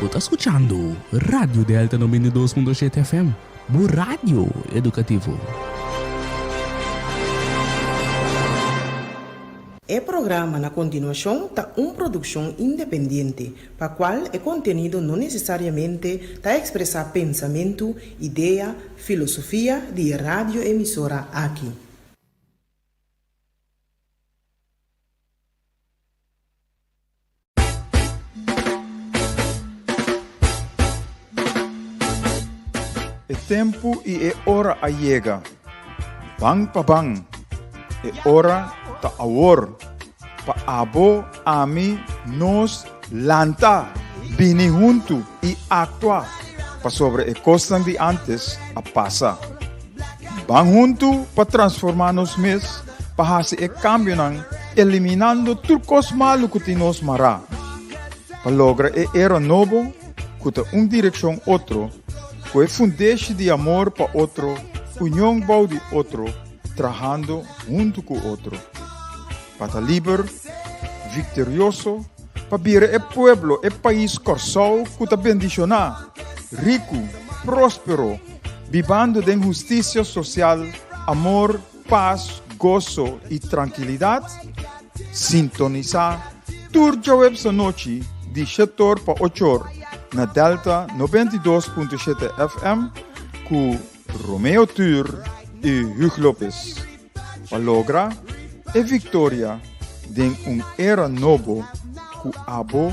Bo ta skuchando Radio Delta 92.7 FM, bo radio edukativo. E programa na kontinuashon ta un produkshon independiente, pa kual e kontenido no nesesariamente ta ekspresá pensamentu, idea, filosofia di e radioemisora aki. E tempu i e ora a yega. Ban pa ban. E ora ta awor. Pa abo, ami, nos, lanta, bini huntu i aktua, pasobra e kosnan di ántes a pasa. Ban huntu pa transformá nos mes, pa hasi e kambionan eliminando tur kos malu ku tin nos mará, pa logra e era nobo ku ta un direkshon otro, ku e fundeshi di amor pa otro, union bou di otro, trahando huntu ku otro. Pa ta liber, viktorioso, pa bira e pueblo, e pais Kòrsou ku ta bendishoná, riku, próspero, bibando den hustisia sosial, amor, pas, goso i trankilidat, sintonisá tur djaweps anochi di shetor pa ochor na Delta 92.7 FM ku Romeo Tur i Hugh Lopez pa logra e viktoria den un era nobo ku abo,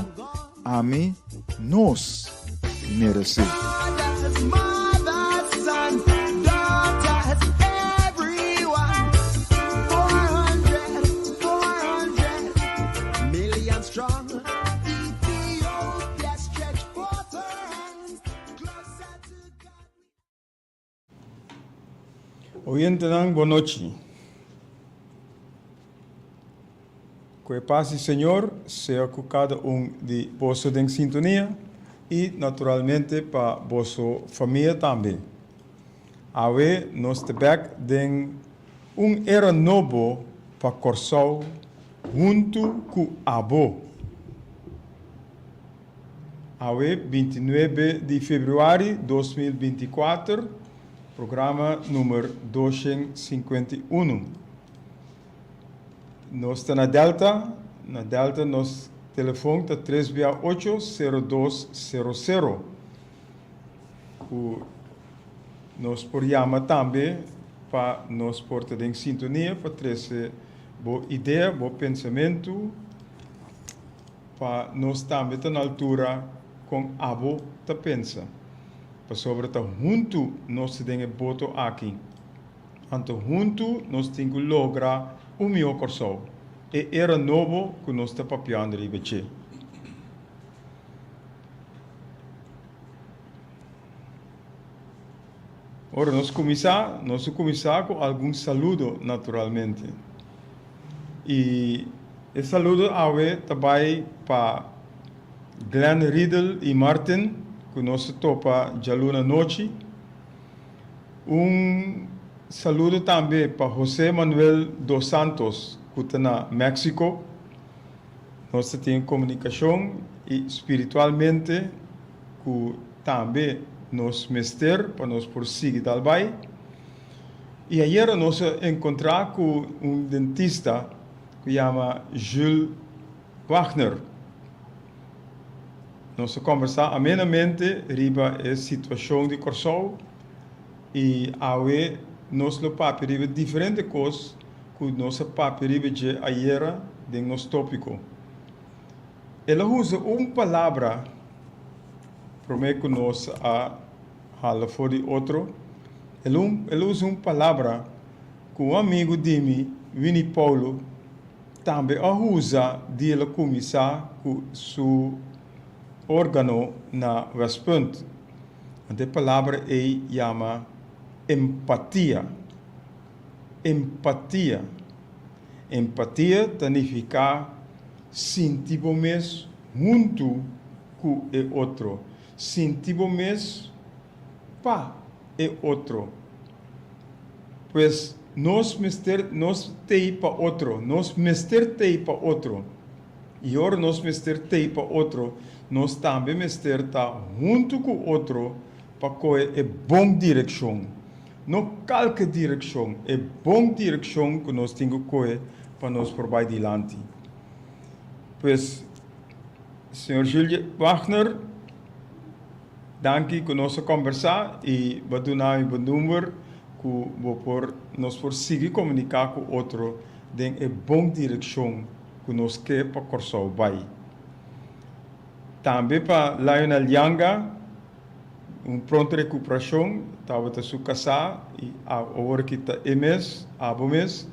ami, nos meresé. Oyentenan bon nochi. Ku e pas di Señor sea ku kada un di boso den sintonia i naturalmente pa boso famia tambe. Awe nos ta bek den un era nobo pa Kòrsou huntu ku abo. Awe 29 di februari 2024, programa numer 251. Nos ta na Delta, na Delta nos telefon ta tres bia ocho sero dos sero sero. Ku nos por yama tambe pa nos por ta den sintonia pa trese bo idea, bo pensamentu. Pa nos tambe ta na altura kon abo ta pensa, pasobra ta huntu nos ta den e boto aki. Anto huntu nos tin ku logra un mihó Kòrsou, e era nobo ku nos ta papiando riba dje. Ora nos kuminsá, nos a kuminsá ku algun saludo naturalmente. I e saludo awe ta bai pa Glenn Riedel i Martin ku nos a topa djaluna nochi. Un saludo tambe pa José Manuel dos Santos ku ta na Mexico. Nos ta tin komunikashon i spiritualmente ku tambe nos mester pa nos por sigui dal bai. I ayera nos a enkontrá ku un dentista ku yama Jules Wagner. Nos a kòmbersá amenamente riba e situashon di Kòrsou i awe nos lo papia riba diferente kos ku nos a papia riba dje ayera den nos tópiko. El a usa un palabra promé ku nos a hala for di otro. El el a usa un palabra ku un amigu di mi, Winnie Paulo, tambe a usa di el a kuminsá ku su órgano na Westpunt. Anto e palabra ei yama empatia. Empatia. Empatia ta nifiká sinti bo mes huntu ku e otro, sinti bo mes pa e otro. Pues nos mester nos t'ei pa otro, nos mester t'ei pa otro. I ora nos mester t'ei pa otro, nos tambe mester ta huntu ku otro pa kohe e bon direkshon. No kalke direkshon, e bon direkshon ku nos tin ku kohe pa nos por bai dilanti. Pues, señor Jules Wagner, danki ku nos a kombersá i bo a duna mi bo number ku bo por nos por sigui komuniká ku otro den e bon direkshon ku nos ke pa Kòrsou bai. Tambe pa Lionel Yanga, un pronto rekuperashon, tabata su kasá i awor ki ta e mes, abo mes,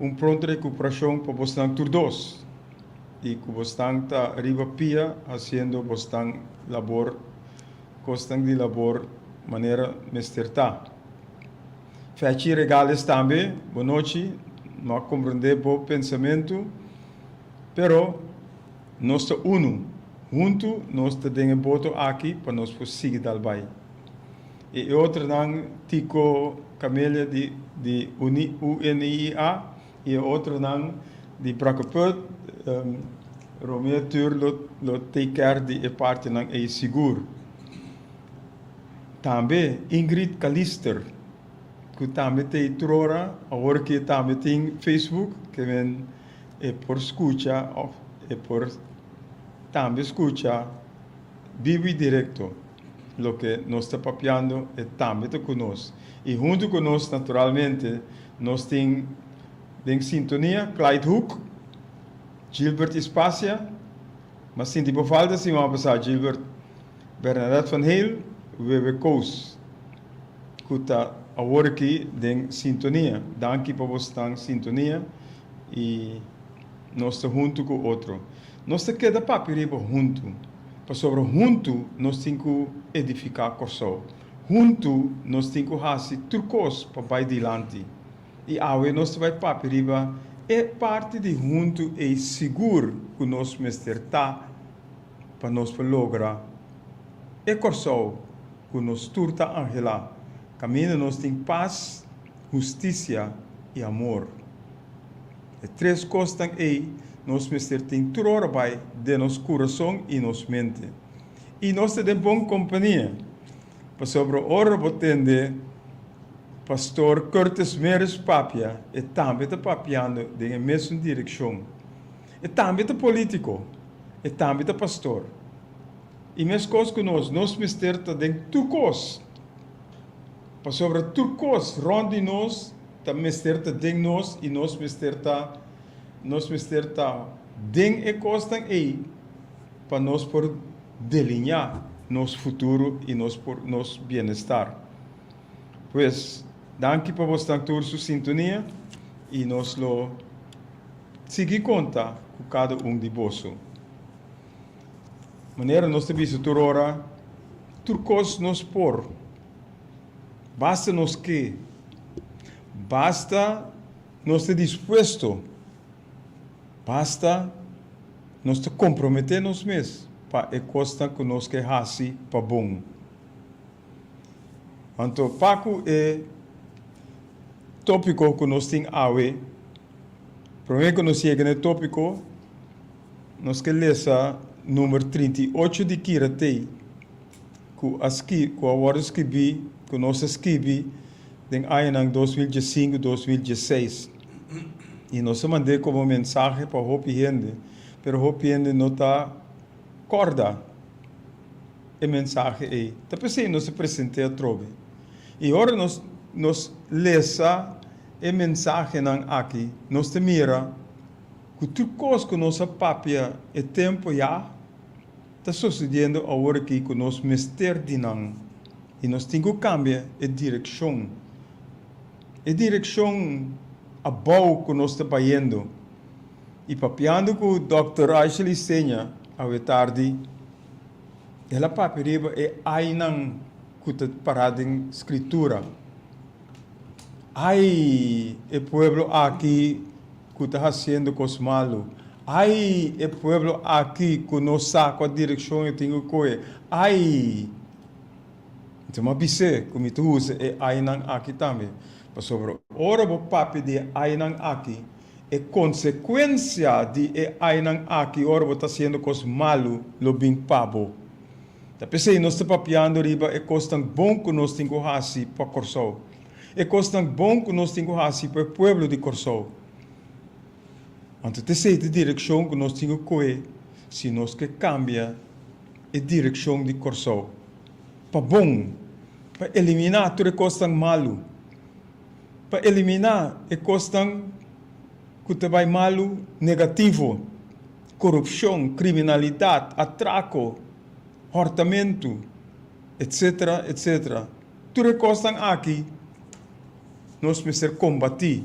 un pronto rekuperashon pa bosnan tur dos i ku bosnan ta riba pia hasiendo bosnan labor, kosnan di labor manera mester ta. Fechi Regales tambe, bonochi, no a komprendé bo pensamentu, pero nos ta unu, huntu nos ta den e boto aki pa nos por sigui dal bai. I e otronan, Tico Camelia di di UNIA i e otronan di Brakkeput, Romeo Tur lo lo take care di e partinan ei sigur. Tambe Ingrid Calister ku tambe ta ei tur ora, awor ke tambe tin Facebook ke men e por skucha òf e por tambe skucha bibu i direkto loke nos ta papiando e tambe ta ku nos. I huntu ku nos naturalmente nos tin den sintonia Clyde Hoek, Gilbert Ispacia, m'a sinti bo falta siman pasá Gilbert. Bernadette van Heel, Wewe Koos, ku ta awor aki den sintonia. Danki pa bosnan sintonia i nos ta huntu ku otro. Nos ta keda papia riba huntu, pasobra huntu nos tin ku edifiká Kòrsou. Huntu nos tin ku hasi tur kos pa bai dilanti. I awe nos ta bai papia riba e parti di huntu ei sigur ku nos mester ta. Pa nos por logra e Kòrsou ku nos tur ta anhelá, kaminda nos tin pas, hustisia i amor. E tres kosnan ei nos mester tin tur ora bai den nos kurason i nos mente. I nos ta den bon kompania, pasobra ora bo tende Pastor Curtis Meris papia, e tambe ta papiando den e mesun direkshon. E tambe ta polítiko. E tambe ta pastor. I meskos ku nos, nos mester ta den tur kos, pasobra tur kos rònt di nos ta mester ta den nos i nos mester ta nos mester ta den e kosnan ei pa nos por deliñá nos futuro i nos por nos bienestar. Pues, danki pa bosnan tur su sintonia i nos lo. Sigui konta ku kada un di boso. Manera nos ta bisa tur ora, tur kos nos por. Basta nos ke. Basta nos ta dispuesto. Basta nos ta komprometé nos mes pa e kosnan ku nos ke hasi pa bon. Anto pa ku e tópiko ku nos tin awe, promé ku nos yega na e tópiko, nos ke lesa number 38 di Kira Tei, ku a ski ku a wòrdu skibí, ku nos a skibi den añanan 2015, 2016. I nos a mand'é komo mensahe pa hopi hende, pero hopi hende no ta kòrda. e mensahe ei. Ta p'esei nos a present'é atrobe. I ora nos nos lesa e mensahenan aki, nos ta mira ku tur kos ku nos a papia e tempu ya ta sosediendo awor aki ku nos mester di nan. I nos tin ku kambia e direkshon. E direkshon abou ku nos ta bayendo. I papiando ku Dòkter Ashley Seña awe tardi, El a papia riba e ainan ku ta pará den Skritura. Ai, e pueblo aki ku ta hasiendo kos malu! Ai, e pueblo aki ku no sa kua direkshon e tin ku kohe! Ai! Enton mi a bis'é ku mi ta usa e ainan aki tambe, pasobra ora bo papia di e ainan aki, E konsekuensia di e ainan aki ora bo ta hasiendo kos malu lo bin pa bo. Ta p'esei nos ta papiando riba e kosnan bon ku nos tin ku hasi pa Kòrsou. E kosnan bon ku nos tin ku hasi pa e pueblo di Kòrsou. Anto ta esei ta e direkshon ku nos tin ku kohe si nos ke kambia e direkshon di Kòrsou pa bon, pa eliminá tur e kosnan malu, pa eliminá e kosnan ku ta bai malu, negativo, korupshon, kriminalidat, atrako, hòrtamentu, etsetera, etsetera. Tur e kosnan aki nos mester kombatí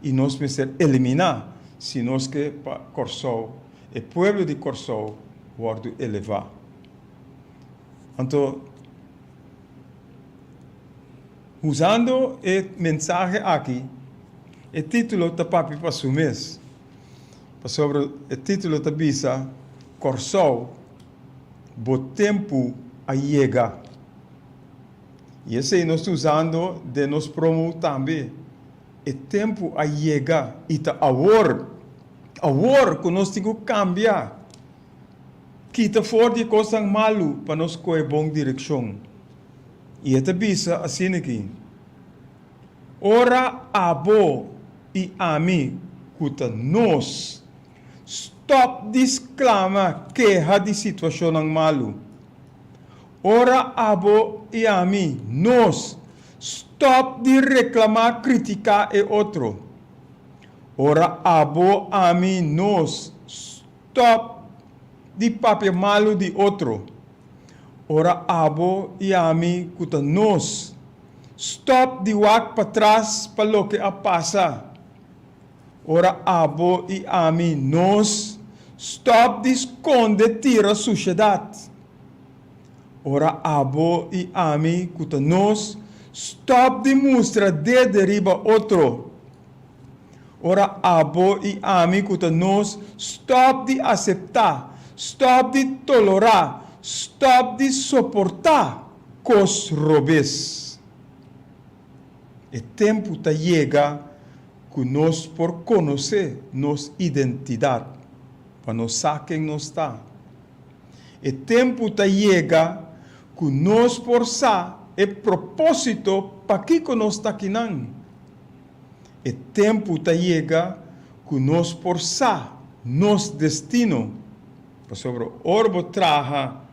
i nos mester eliminá si nos ke pa Kòrsou, e pueblo di Kòrsou wòrdu elevá. Anto, usando e mensahe aki, e título ta papia pa su mes, pasobra e título ta bisa, Kòrsou, bo tempu a yega. I esei nos ta usando den nos promo tambe. E tempu a yega i ta awor, awor ku nos tin ku kambia, kita for di e kosnan malu pa nos kohe bon direkshon. I e ta bisa asin'aki, Ora abo i ami ku ta nos stòp di sklama keha di situashonnan malu, Ora abo i ami, nos, stòp di reklamá kritiká e otro. Ora abo, ami, nos, stòp di papia malu di otro. Ora abo i ami ku ta nos, stòp di wak patras pa loke a pasa. Ora abo i ami, nos, stòp di skonde tira sushedat. Ora abo i ami ku ta nos stòp di mustra dede riba otro. Ora abo i ami ku ta nos stòp di aseptá, stòp di tolorá, stòp di soportá kos robes. E tempu ta yega ku nos por konosé nos identidat, pa nos sa ken nos ta. E tempu ta yega ku nos por sa e propósito pakiko nos ta akinan. E tempu ta yega ku nos por sa nos destino, pasobra ora bo traha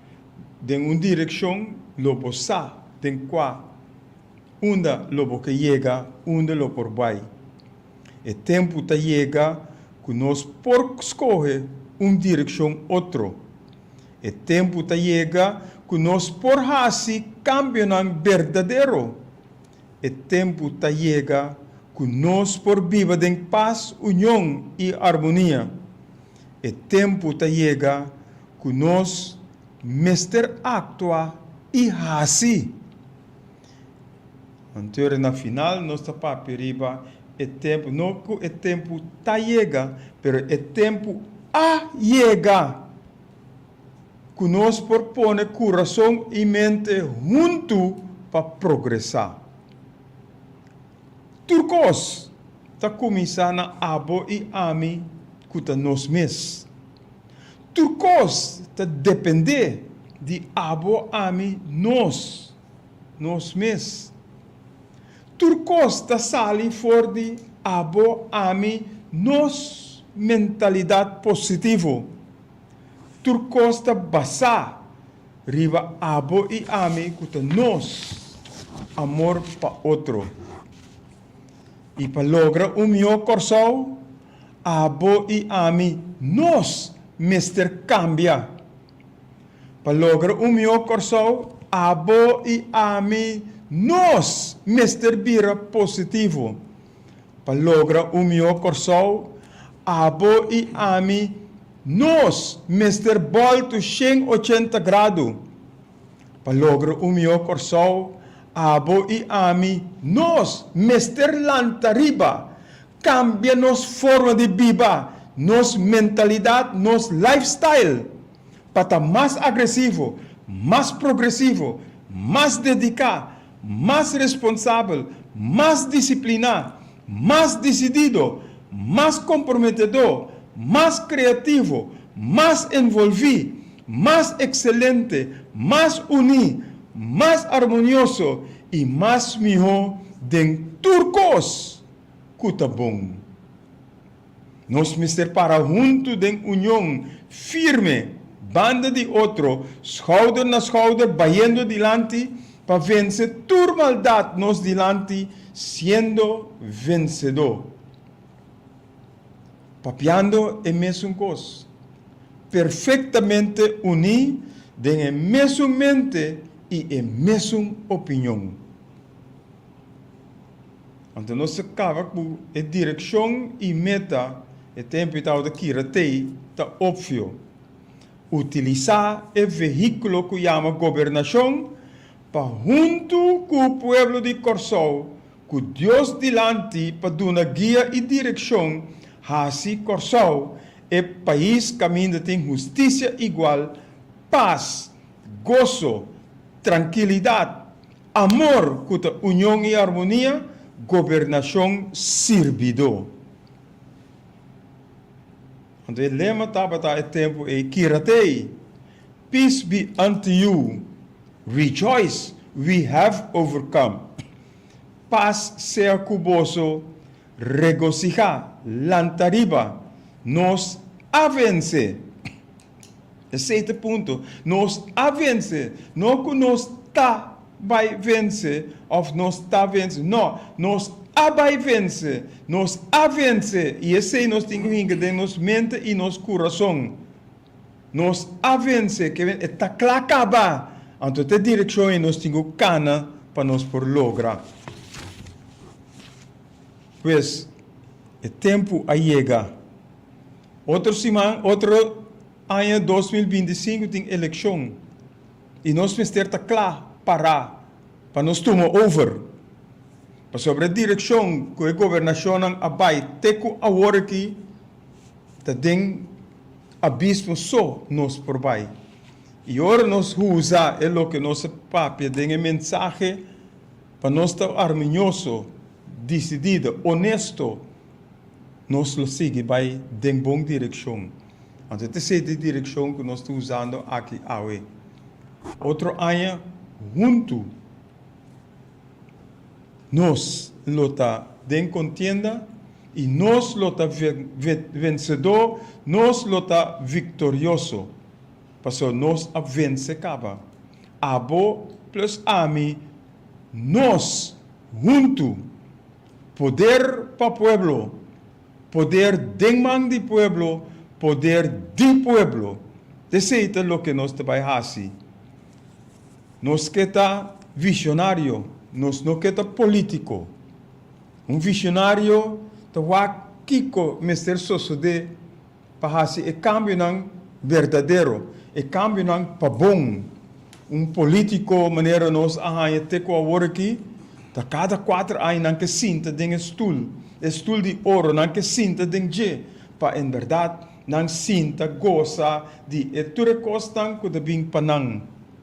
den un direkshon lo bo sa den kua unda lo bo ke yega, unda lo por bai. E tempu ta yega ku nos por skohe un direkshon otro. E tempu ta yega ku nos por hasi kambionan berdadero. E tempu ta yega ku nos por biba den pas, union i armonia. E tempu ta yega ku nos mester aktua i hasi. Anto na final nos ta papia riba e tempu, no ku e tempu ta yega, pero e tempu a yega ku nos por pone kurason i mente huntu pa progresá. Tur kos ta kuminsá na abo i ami ku ta nos mes. Tur kos ta dependé di abo, ami, nos. Nos mes. Tur kos ta sali for di abo, ami, nos mentalidat positivo. Tur kos ta basá riba abo i ami ku ta nos amor pa otro. I pa logra un mihó Kòrsou, abo i ami, nos mester kambia. Pa logra un mihó Kòrsou, abo i ami, nos, mester bira positivo. Pa logra un mihó Kòrsou, abo i ami, nos, mester bòltu 180 gradu. Pa logra un mihó Kòrsou, abo i ami, nos, mester lanta riba, kambia nos forma di biba, nos mentalidat, nos lifestyle. Pa ta mas agresivo, mas progresivo, mas dediká, mas responsabel, mas disipliná, mas disidido, mas komprometedó, mas kreativo, mas envolví, mas ekselente, mas uní, mas armonioso i mas mihó den tur kos ku ta bon. Nos mester para huntu den union firme, banda di otro, schouder na schouder bayendo dilanti pa vense tur maldat nos dilanti siendo vensedó. Papiando e mesun kos, perfektamente uní den e mesun mente i e mesun opinion. Anto nos ta kaba ku e direkshon i meta e tempu i tabata kira tei ta opvio. Utilisá e vehíkulo ku yama gobernashon pa huntu ku pueblo di Kòrsou ku Dios dilanti pa duna guia i direkshon hasi Kòrsou e pais kaminda tin hustisia igual, pas, goso, trankilidat, Amor ku ta union i armonia, gobernashon sirbidó. Anto e lema tabata e tempu ei, Kiratei, Peace be unto you, Rejoice, we have overcome. Pas sea ku boso, regosihá, lanta riba, nos a vense. Esei ta e punto. Nos a vense. No ku nos ta bai vense òf nos ta vense. No, nos a bai vense. Nos a vense. I esei nos tin ku hinka den nos mente i nos kurason. Nos a vense. Ke men e ta kla kaba. Anto ta e direkshon ei nos tin ku kana pa nos por logra. Pues, e tempu a yega. Otro siman, otro aña 2025 tin elekshon i nos mester ta kla pará pa nos tuma over. Pasobra e direkshon ku e gobernashonnan a bai te ku awor aki ta den abismo so nos por bai. I ora nos usa e loke nos a papia den e mensahe pa nos ta armonioso, disidido, honesto, nos lo sigui bai den bon direkshon. Anto e ta esei di direkshon ku nos ta usando aki awe. Otro aña huntu nos lo ta den kontienda i nos lo ta vensedó, nos lo ta viktorioso, pasobra nos a vense kaba. Abo plus ami, nos huntu. Poder pa pueblo, poder den man di pueblo, poder di pueblo. Esei ta loke nos ta bai hasi. Nos ke ta visionario, nos no ke ta politico. Un visionario ta wak kiko mester sosode pa hasi e kambionan berdadero, e kambionan pa bon. Un polítiko manera nos a haña te ku awor aki, ta kada kuater aña nan ke sinta den e stul, e stul di oro, nan ke sinta den dje, pa en bèrdat nan sinta gosa di e tur e kosnan ku ta bin pa nan,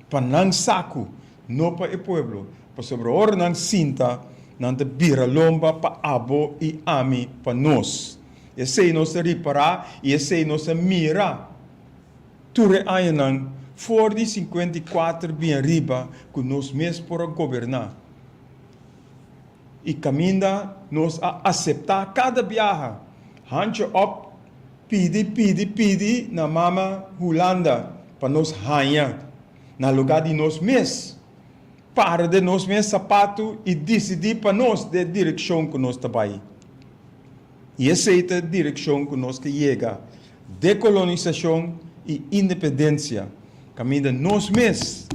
pa nan saku, no pa e pueblo. Pasobra ora nan sinta, nan ta bira lomba pa abo i ami, pa nos. Esei nos a ripará i esei nos a mira tur e añanan for di 54 bin ariba ku nos mes por a goberná i kaminda nos a aseptá kada biaha hanchi òp pidi pidi pidi na mama Hulanda pa nos haña na lugá di nos mes para den nos mes sapatu i disidí pa nos den e direkshon ku nos ta bai. I esei ta e direkshon ku nos ke yega, dekolonisashon i independensia, kaminda nos mes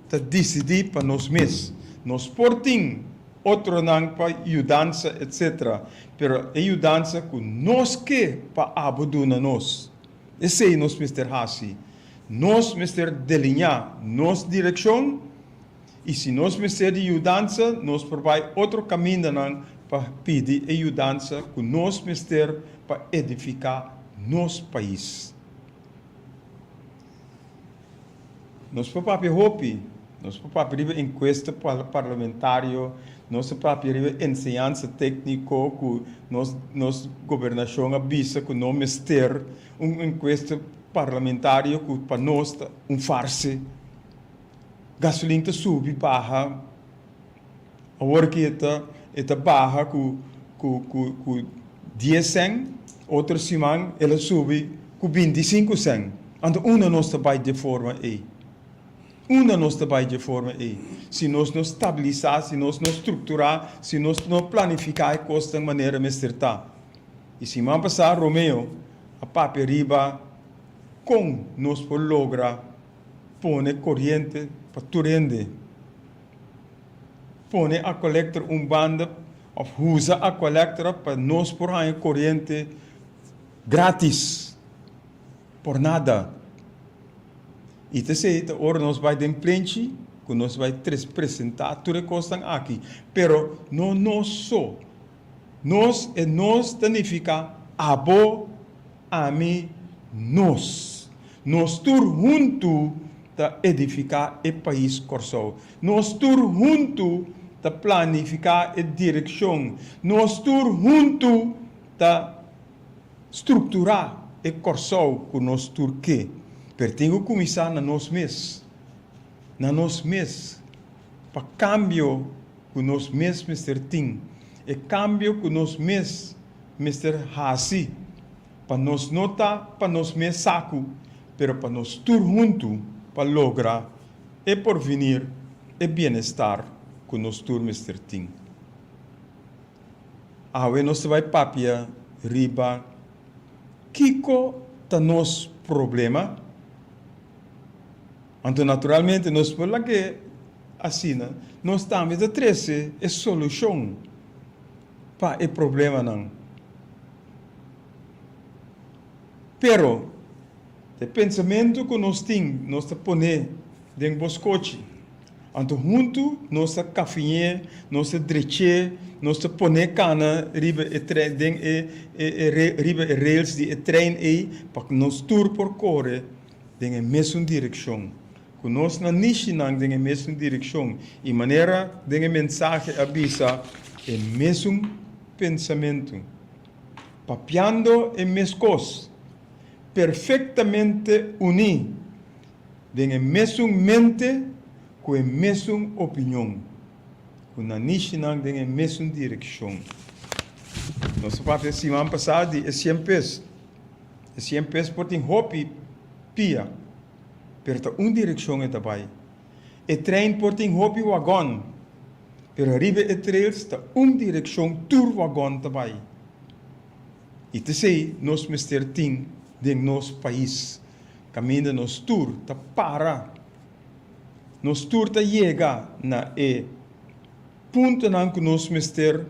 ta disidí pa nos mes. Nos por tin otronan pa yudansa etc. Pero e yudansa ku nos ke pa abo duna nos, esei nos mester hasi. Nos mester deliñá nos direkshon. I si nos mester di yudansa, nos por bai otro kamindanan pa pidi e yudansa ku nos mester pa edifiká nos pais. Nos por papia hopi, nos por papia riba enkuesta parlamentario, Nos a papia riba enseñansa tékniko ku nos nos gobernashon a bisa ku no mester un enkuesta parlamentario ku pa nos ta un farse. Gasolin ta subi baha awor ki e ta e ta baha ku ku ku ku dies sèn otro siman el a subi ku bintisinku sèn. Anto unda nos ta bai dje forma ei? Unda nos ta bai dje forma ei? Si nos no stabilisá, si nos no strukturá, si nos no planifiká e kosnan manera mester ta. I siman pasá Romeo a papia riba kon nos por logra pone koriente pa tur hende. Pone Aqualectra un banda òf usa Aqualectra pa nos por haña koriente grátis. Por nada. I ta esei ta ora nos bai den plenchi ku nos bai tres presentá tur e kosnan aki. Pero no nos so. Nos, e nos ta nifiká abo, ami, nos. Nos tur huntu ta edifiká e pais Kòrsou. Nos tur huntu ta planifiká e direkshon. Nos tur huntu ta. Strukturá e Kòrsou ku nos tur ke, pero tin ku kuminsá na nos mes, na nos mes, pa kambio ku nos mes mester tin, e kambio ku nos mes mester hasi, pa nos no ta pa nos mes saku, pero pa nos tur huntu pa logra e porvinir, e bienestar ku nos tur mester tin. Awe nos ta bai papia riba kiko ta nos problema. Anto naturalmente nos por lag'é asina, nos tambe ta trese e solushon pa e problemanan. Pero e pensamentu ku nos tin nos ta pone den bo skochi. Anto huntu nos ta kafiñ'é, nos ta drech'é, nos ta pon'é kana riba e trein, den e e riba e rails di e trein ei pa nos tur por kore den e mesun direkshon. Ku nos nanishinan den e mesun direkshon i manera den e mensahe a bisa e mesun pensamentu, papiando e meskos, perfektamente uní. Den e mesun mente ku e mesun opinion, ku nanishinan den e mesun direkshon. Nos a papia siman pasá di e sien pes. E sien pes por tin hopi pia, pero ta un direkshon e ta bai. E trein por tin hopi wagon, pero riba e trails ta un direkshon tur wagon ta bai. I t'esei nos mester tin den nos pais. Kaminda nos tur ta para, nos tur ta yega na e puntonan ku nos mester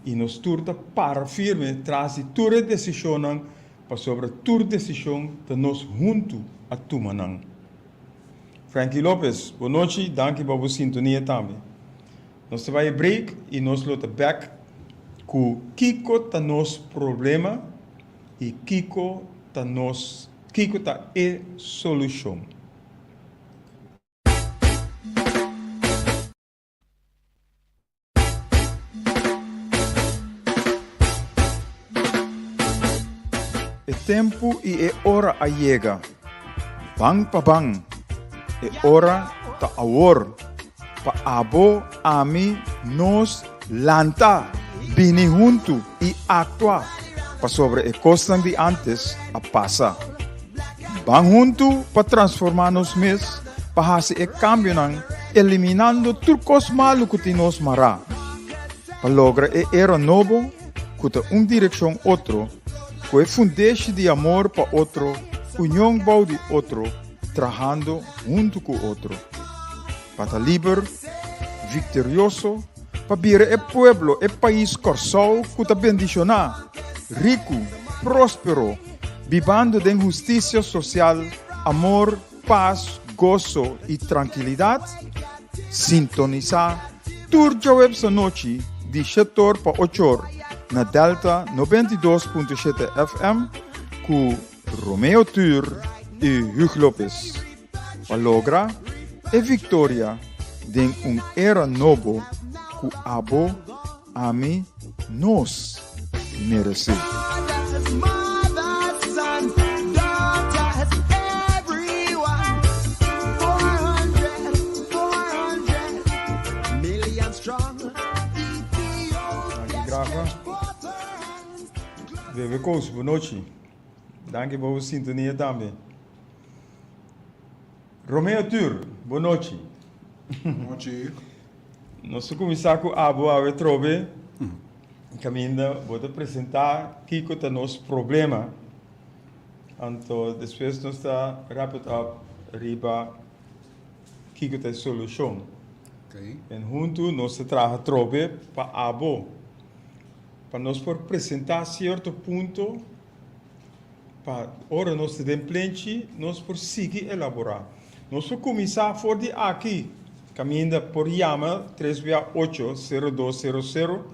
i nos tur ta para firme tras di tur e desishonnan pasobra tur desishon ta nos huntu a tuma nan. Frankie Lopez, bo nochi, danki pa bo sintonia tambe. Nos ta bai e break i nos lo ta bek ku kiko ta nos problema. I kiko ta nos, kiko ta e solushon? E tempu i e ora a yega. Ban pa ban. E ora ta awor. Pa abo, ami, nos, lanta, bini huntu i aktua, pasobra e kosnan di ántes a pasa. Ban huntu pa transformá nos mes, pa hasi e kambionan, eliminando tur kos malu ku tin nos mará, pa logra e era nobo ku ta un direkshon otro, ku e fundeshi di amor pa otro, union bou di otro, trahando huntu ku otro. Pa ta liber, viktorioso, pa bira e pueblo, e pais Kòrsou ku ta bendishoná, riku, próspero, bibando den hustisia sosial, amor, pas, goso i trankilidat, sintonisá tur djaweps anochi di shetor pa ochor na Delta 92.7 FM ku Romeo Tur i Hugh Lopez pa logra e viktoria den un era nobo. ku abo, ami, nos meresé. Danki Grafa. Bebe Koos, bonochi. Danki pa bo sintonia tambe. Romeo Tur, bonochi. Bonochi. Nos ta kuminsá ku abo awe trobe. Kaminda bo ta presentá kiko ta nos problema. Anto despues nos ta wrap it up riba kiko ta e solushon. En huntu nos ta traha trobe pa abo. Pa nos por presentá sierto punto pa ora nos ta den plenchi nos por sigui elaborá. Nos por kuminsá for di aki kaminda por yama tres bia ocho sero dos sero sero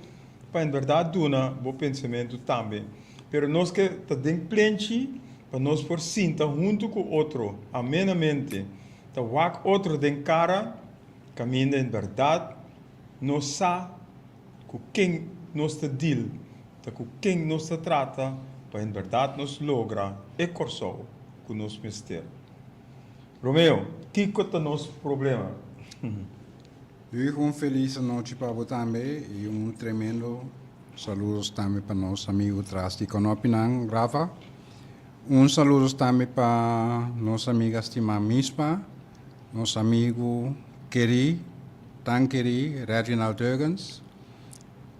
pa en bèrdat duna bo pensamentu tambe. Pero nos ke ta den plenchi pa nos por sinta huntu ku otro amenamente, ta wak otro den kara kaminda en bèrdat nos sa Ku ken nos ta deal, ta ku ken nos ta trata pa en bèrdat nos logra e Kòrsou ku nos mester. Romeo, kiko ta nos problema? Hugo, un felis anochi pa bo tambe y un tremendo saludos tambe pa nos amigo tras di konopinan, Rafa. Un saludos tambe pa nos amiga stima Mispa. Nos amigu kerí, tan kerí, Reginald Huggins,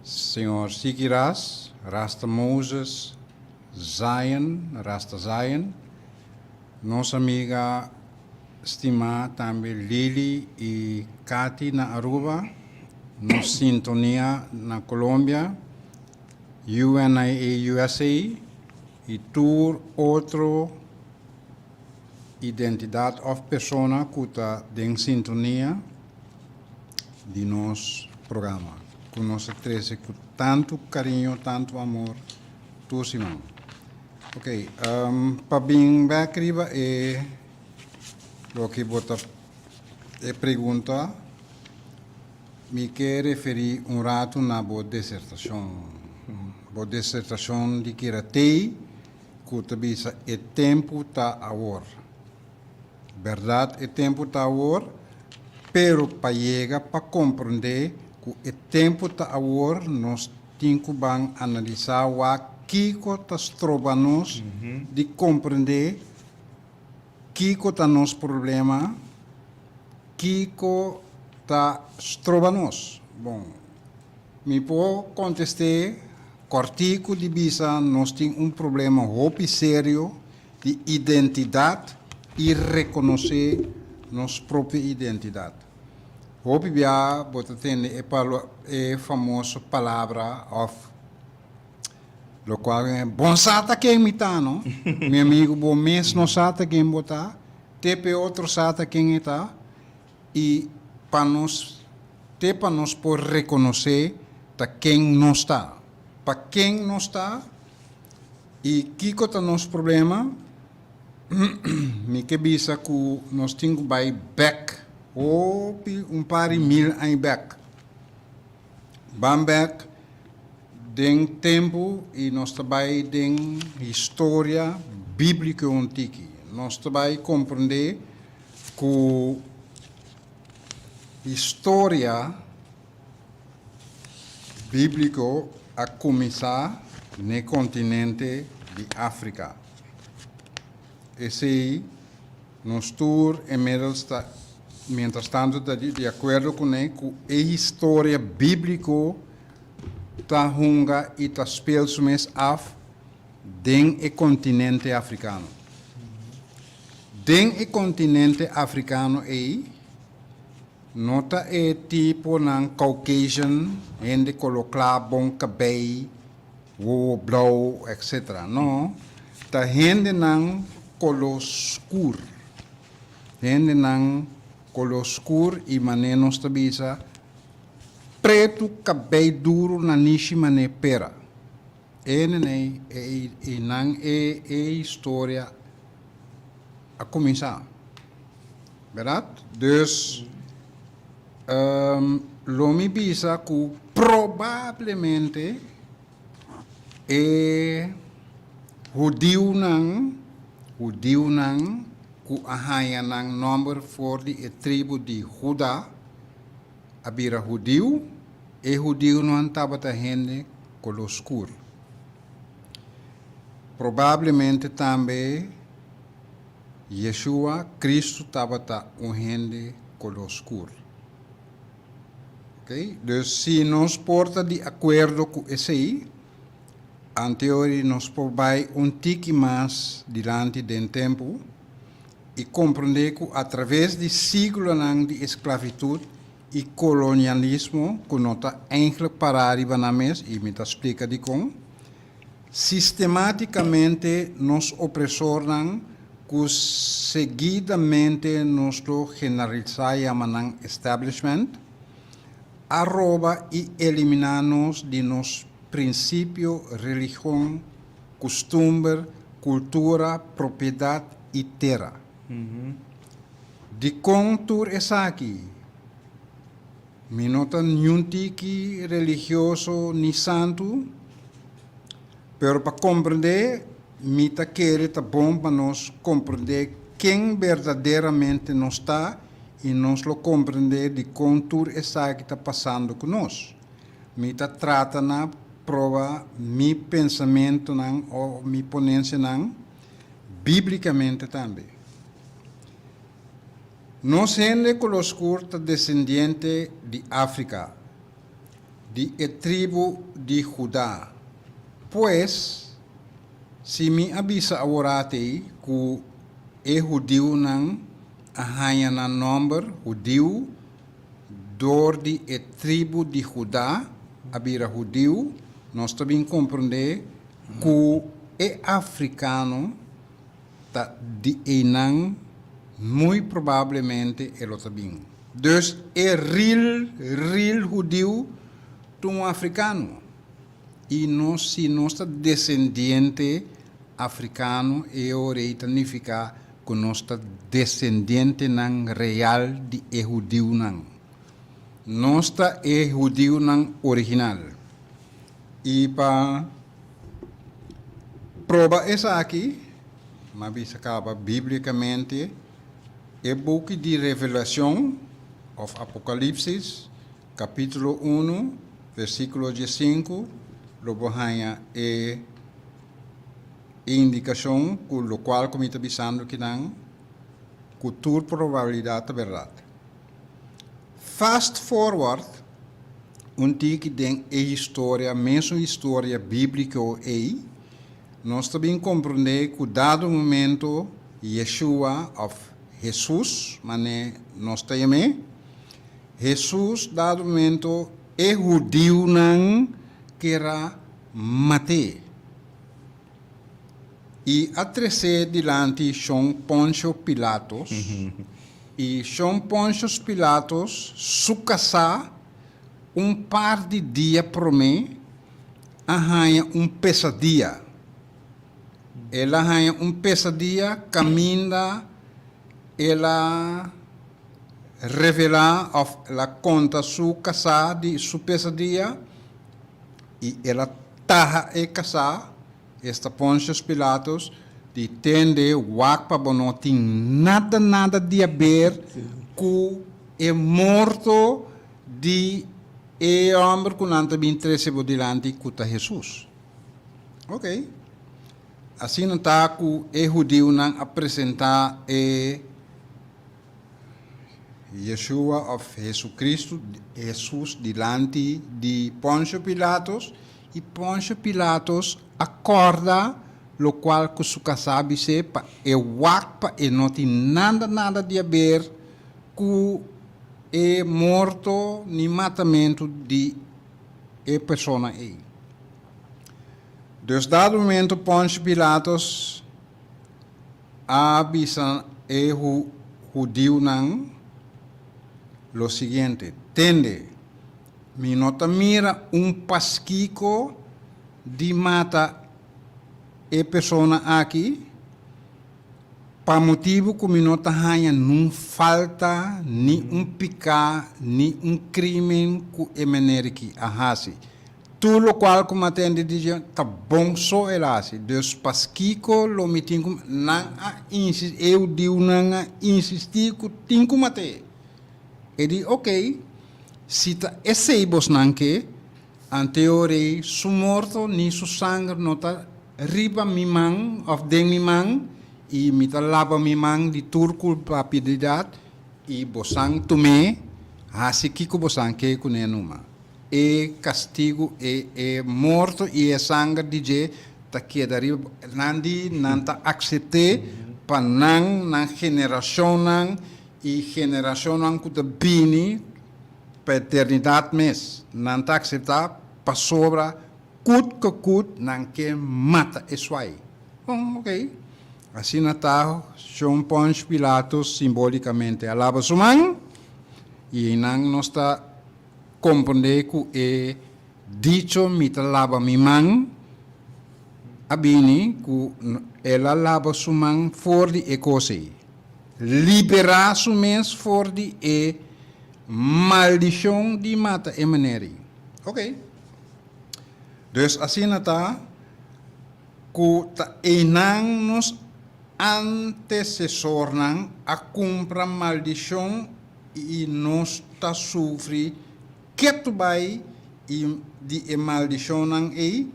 señor Siki Ras, Rasta Moses, Zion, Rasta Zion, nos amiga stimá tambe Lily i Katy na Aruba, nos sintonia na Colombia, UNIA USA i tur otro Identidat òf persona ku ta den sintonia di nos programa, ku nos a trese ku tantu kariño, tantu amor tur siman. Ok, pa bin bèk riba e loke bo ta e pregunta, mi ke referí un ratu na bo desertashon. Bo desertashon di kira tei ku ta bisa e tempu ta awor. Bèrdat e tempu ta awor, pero pa yega pa komprondé ku e tempu ta awor nos tin ku ban analisá wak kiko ta stroba nos di komprondé kiko ta nos problema, kiko ta stroba nos. Bon, mi por kontest'é Kòrtiku di bisa nos tin un problema hopi serio di identidat i rekonosé nos propio identidat. Hopi bia bo ta tende e e famoso palabra òf lokual bon sa ta ken mi ta no. Mi amigu bo mes no sa ta ken bo ta, te p'e otro sa ta ken e ta I pa nos te pa nos por rekonosé ta ken nos ta, pa ken nos ta i kiko ta nos problema, mi ke bisa ku nos tin ku bai bèk hopi un par di mil aña bèk. Ban bèk den tempu i nos ta bai den historia bíbliko un tiki. Nos ta bai komprendé Ku historia bíbliko a kuminsá n'e kontinente di Afrika. Esei nos tur inmiddels ta mientras tanto ta di akuerdo kuné ku e historia bíbliko ta hunga i ta spel su mes af den e kontinente afrikano. Den e kontinente afrikano ei, no ta e tiponan Caucasian, hende kolo kla, bon kabei, wowo blou, etc. No, ta hendenan kolo skur. Hendenan kolo skur i manera nos ta bisa, pretu, kabei duru, nanishi manera pera. E nenei e i nan e e historia a kuminsá, bèrdat? Dus, Lo mi bisa ku probablemente e hudiunan, hudiunan ku a haña nan nòmber for di e tribu di Huda, a bira hudiu, e hudiunan tabata hende koló skur. Probablemente tambe Yeshua, Kristu, tabata un hende koló skur. Oké, dus si nos por ta di akuerdo ku esei, anteori nos por bai un tiki mas dilanti den tempu i komprondé ku atraves di siglonan di esklavitut i kolonialismo ku no ta eindelijk pará riba nan mes, i mi ta splika dikon, Sistemátikamente nos opresornan ku seguidamente nos lo generalisá yama nan establishment, a roba i eliminá nos di nos prinsipio, religion, kustumber, kultura, propiedat i tera. Dikon tur esaki? Mi no ta niun tiki religioso ni santu, pero pa komprendé mi ta kere ta bon pa nos komprendé ken berdaderamente nos ta i nos lo komprendé dikon tur esaki ta pasando ku nos. Mi ta trata na proba mi pensamentunan o mi ponensianan bíblikamente tambe. Nos hende koló skur ta desendiente di Afrika, di e tribu di Judá. Pues, si mi a bisa aworatei ku e hudiunan a haña nan nòmber hudiu dor di e tribu di Judá a bira hudiu, nos ta bin komprendé ku e afrikano Ta di einan muy probablemente e lo ta bin. Dus e real, real hudiu ta un africano. Y nos, si nos ta descendiente africano e ora ei ta nifica cu nos ta descendientenan real di e hudiunan. Nos ta e hudiunan original. Y pa. Proba esaki, m'a bisa kaba bíblikamente, e buki di Revelashon òf Apokalipsis, kapítulo unu, versíkulo diesinku, lo bo haña e indikashon ku lokual ku mi ta bisando kinan ku tur probabilidat ta bèrdat. Fast forward un tiki den e historia, mesun historia bíbliko ei, nos ta bin komprondé ku dado momento Yeshua òf Hesus, manera nos ta yam'é, Hesus dado momento e hudiunan ker a mat'é. I a tres'é dilanti shon Ponsio Pilatos, i shon Ponsios Pilatos su kasá un par di dia promé a haña un pesadia. El a haña un pesadia kaminda el a revelá òf el a konta su kasá di su pesadia, i el a taha e kasá, esta Pontius Pilatus, di tende wak pa bo no tin nada nada di haber ku e morto di e hòmber ku nan ta bin trese bo dilanti ku ta Hesus. Ok. Asina ta ku e hudiunan a presentá e. Yeshua òf Hesukristu, Hesus, dilanti di Ponsio Pilatos, i Ponsio Pilatos a kòrda lokual ku su kasá bis'é pa e wak pa e no tin nada nada di haber ku e morto ni matamentu di e persona ei. Dus dado momento Ponsio Pilatos a bisa e hudiunan lo siguiente, Tende, mi no ta mira un paskiko di mata e persona aki. Pa motibu ku mi no ta haña nun falta, ni un piká, ni un krímen ku e mener aki a hasi. Tur lokual ku mi a tende di dje ta bon so el a hasi. Dus paskiko lo mi tin ku nan a insis e hudiunan a insistí ku tin ku mat'é. E di, Oké, si ta esei bosnan ke, Anteo rei su morto ni su sanger no ta riba mi man of den mi man, i mi ta laba mi man di tur kulpabilidat, i bosan tum'é, hasi kiko bosan ke kuné numa. E kastigu, e e morto i e sanger di dje ta keda riba nan di nan ta aksept'é pa nan, nan generashonnan i generashonnan ku ta bini. Pa eternidat mes nan ta akseptá pasobra kut ku kut nan ke mata e suai. Bon, ok. Asina ta Shon Pons Pilatos simbolikamente a laba su man i einan nos ta komprondé ku e dicho mi ta laba mi man a bini ku el a laba su man for di e kos ei. Liberá su mes for di e maldishon di mata e meneer ei. Ok. Dus asina ta ku ta einan nos antesesornan a kumpra maldishon i nos ta sufri ketu bai i di e maldishonnan ei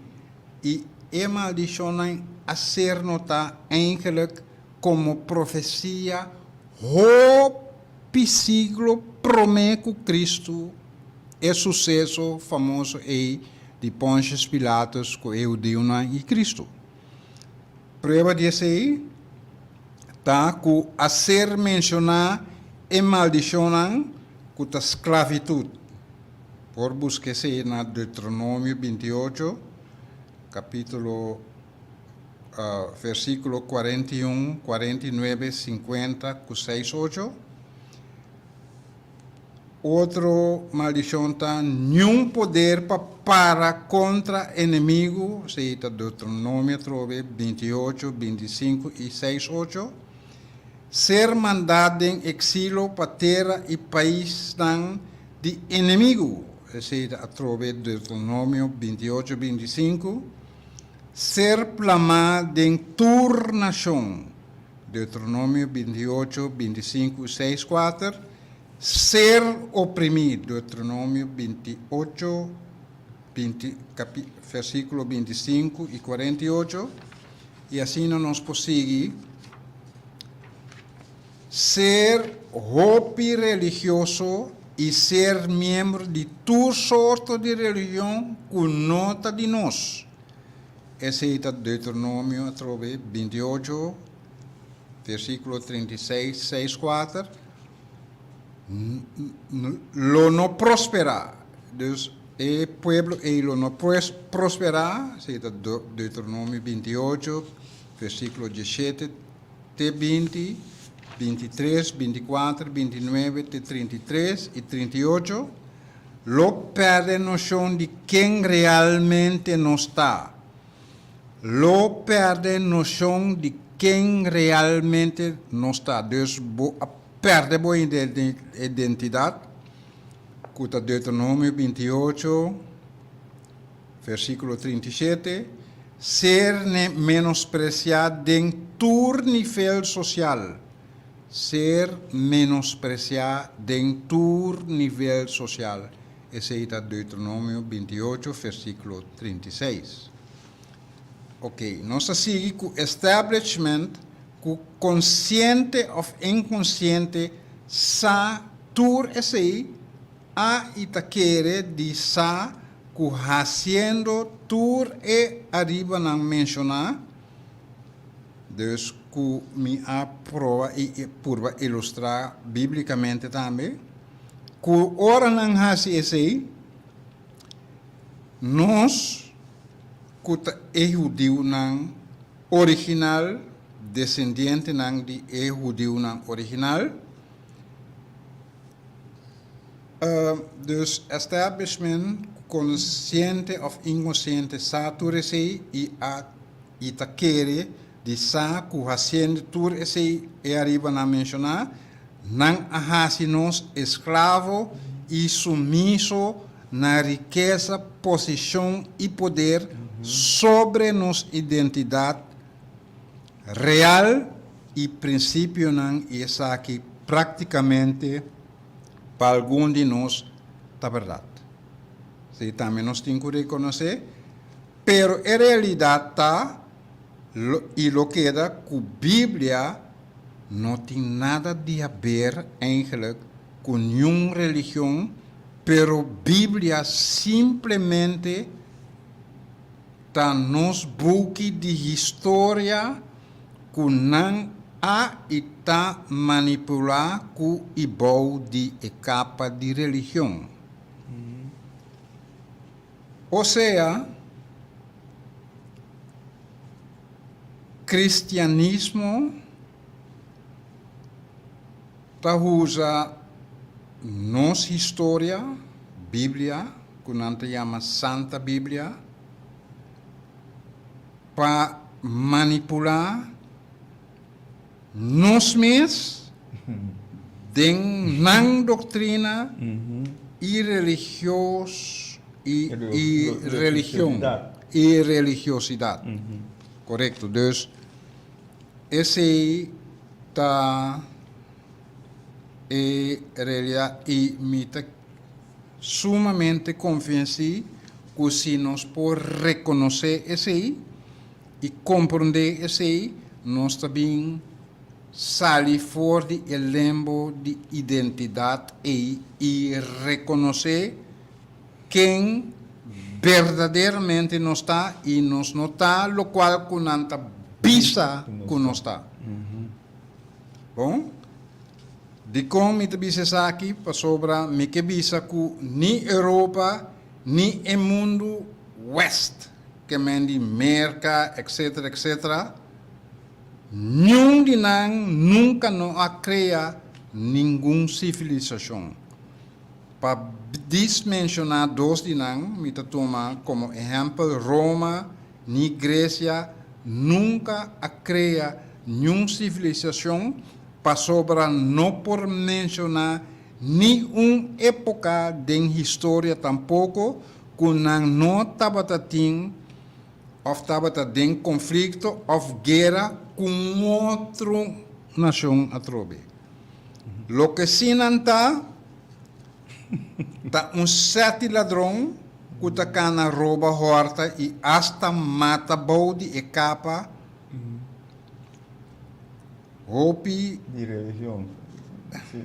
i e maldishonnan a ser notá eigenlijk komo profesia hopi siglo promé ku Kristu, e suseso famoso ei di Pontius Pilatus ku e hudiunan i Kristu. Prueba di esei ta ku a ser menshoná e maldishonnan ku ta sklavitut. Por buska esei na Deuteronomio 28, kapítulo versíkulo 41, 49, 50 ku 6, 8. Otro maldishon ta niun poder pa para kontra enemigu, esei ta Deuteronomio atrobe 28, 25 i 6, 8. Ser mandá den eksilo pa tera i paisnan di enemigu, esei ta atrobe Deuteronomio 28, 25. Ser plamá den tur nashon, Deuteronomio 28, 25 i 6, 4, Ser oprimí, Deuteronomio 28, 20, kapi, versíkulo 25 i 48, i asina nos por sigui. Ser hopi religioso i ser miembro di tur sorto di religion ku no ta di nos. Esei ta Deuteronomio atrobe 28, versíkulo 36, 6, 4. Lo no prosperá. Dus e pueblo ei lo no prosperá. Esei ta Deuteronomio 28, versíkulo 17. te 20, 23, 24, 29 te 33 i 38, lo pèrdè noshon di ken realmente nos ta. Lo pèrdè noshon di ken realmente nos ta. Dus bo a pèrdè bo identidat, ku ta Deuteronomio 28, Versíkulo 37, Ser menospresiá den tur nivel sosial. Ser menospresiá den tur nivel sosial. Esei ta Deuteronomio 28, versíkulo 36. Oké, nos ta sigui ku establishment ku konsiente òf inkonsiente sa tur esei A i ta kere di sa ku hasiendo tur e aribanan menshoná, dus ku mi a proba i purba ilustrá bíblikamente tambe, ku ora nan hasi esei, nos ku ta e hudiunan original, desendientenan di e hudiunan original, Dus establishment konsiente òf inkonsiente sa tur esei i a i ta kere. di sa ku hasiendo tur esei e ariba nan menshoná, nan a hasi nos esklavo i sumiso na rikesa, posishon i poder sobre nos identidat real i prinsipionan i esaki práktikamente pa algun di nos ta bèrdat. Sí, tambe nos tin ku rekonosé, pero e realidat ta i lo keda ku Biblia no tin nada di haber eigenlijk ku niun religion, pero Biblia simplemente ta nos buki di historia ku nan a i ta manipulá ku i bou di e kapa di religion. Osea, kristianismo ta usa nos historia, Biblia, ku nan ta yama Santa Biblia, pa manipulá nos mes den nan doktrina i religios i i religion i religiosidat. Korekto. Dus esei ta e realidat i mi ta sumamente konvensí ku si nos por rekonosé esei i komprondé esei, nos ta bin sali for di e lembo di identidat ei i rekonosé ken berdaderamente nos ta i nos no ta lokual ku nan ta bisa ku nos ta. Bon, dikon mi ta bisa esaki? Pasobra mi ke bisa ku ni Europa ni e mundu west, ke men di Merka etcetera etcetera, niun di nan nunka no a krea ningun sivilisashon. Pa dis menshoná dos di nan, mi ta tuma komo ehèmpel Roma ni Gresia nunka a krea niun sivilisashon pasobra no por menshoná ni un époka den historia tampoko ku nan no tabata tin òf tabata den konflikto òf guera ku un otro nashon atrobe. Loke sí nan ta, ta un sèt di ladron ku ta kana roba hòrta i asta mata bou di e kapa hopi. Di religion, sí.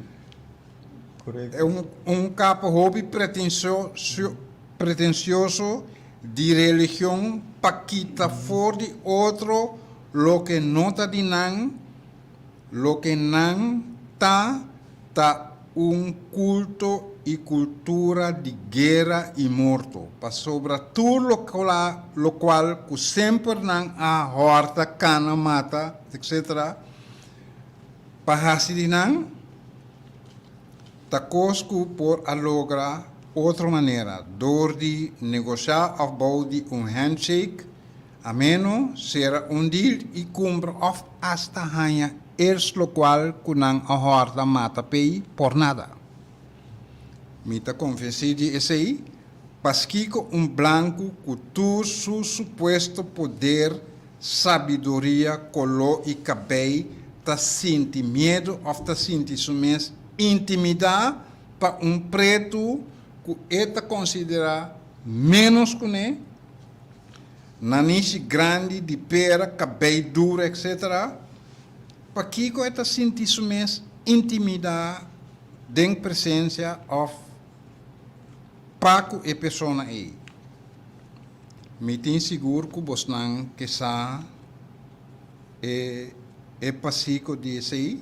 Korekto. Un kapa hopi pretensioso di religion pa kita for di otro loke no ta di nan. Loke nan ta, ta un kulto i kultura di guera i morto, pasobra tur lokual ku semper nan a hòrta, kana, mata, etc. Pa hasi di nan, ta kos ku por a logra otro manera, dor di negoshá òf bou di un handshake, Ameno, sera un deal i kumpra òf asta haña ers lokual ku nan a hòrta mata p'ei por nada. Mi ta konvensí di esei, paskiko un blanku ku tur su supuesto poder, sabiduria, koló i kabei ta sinti miedu òf ta sinti su mes intimidá pa un pretu ku e ta konsiderá ménos kuné? Nanishi grandi di pera, kabei duro etc. Pakiko e ta sinti su mes intimida den presencia of pa cu e persona ey? Mi tin sigur cu bosnan ke sa e e pasico di esey.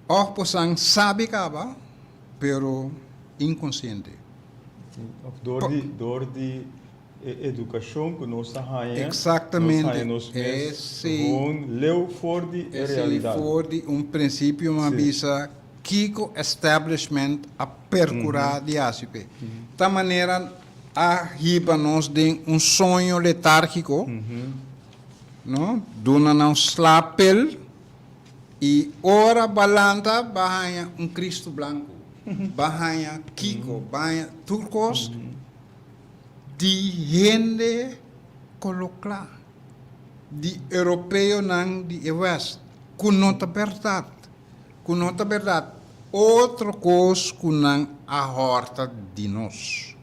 Of bosan sabi caba pero inconciente. Of door di door di e edukashon ku nos ta haña, nos Exactamente. haña nos mes Esei, gewoon leu for di e esei realidat. for di un prinsipio m'a Sí. bisa kiko establishment a perkurá di hasi p'e. Ta manera a hiba nos den un soño letárgiko. No? Duna nan slapel i ora ba lanta ba haña un Cristo blanku, ba haña kiko, ba haña tur kos di hende kolo kla, di europeonan di e west, ku no ta bèrdat, ku no ta bèrdat. Otro kos ku nan a hòrta di nos.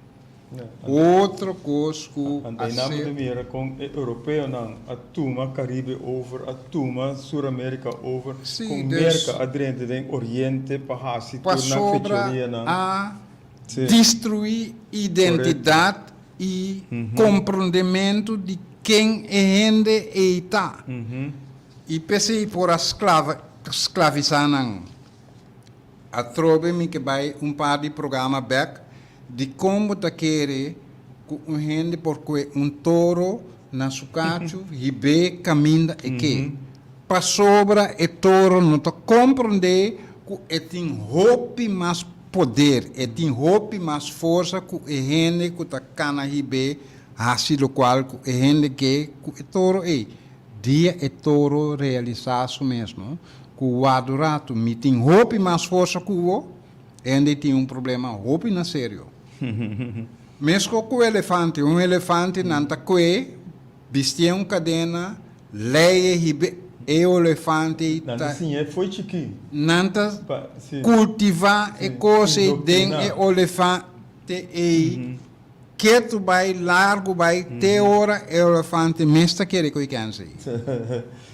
Otro kos ku a ser. Anto bo ta mira kon e europeonan a tuma Caribe over, a tuma Sur America over, kon Merka a drenta den Oriente pa hasi tur nan fechorianan. Pasobra a destruí identidat i komprondementu di ken e hende ei ta. I p'esei por a sklavisá nan. Atrobe mi ke bai un par di programa bek Dikon bo ta kere ku un hende por kue un toro na su kachu hib'é kaminda e ke? Pasobra e toro no ta komprondé ku e tin hopi mas poder, e tin hopi mas forsa ku e hende ku ta kana hib'é hasi lokual ku e hende ke ku e toro ei. Dia e toro realisá su mes no ku wadu ratu mi tin hopi mas forsa ku bo, Hende tin un problema hopi na serio. Mesco cu elefante, un elefante nan ta cue, bisti'e un cadena, leye hibe e olefante y Nan ta siñ'e fo'i chikí. Nan ta cultiva e cos ey den e olefante ey, ketu bay, largo bay, te ora e olefante mes ta kere cu e kense ey.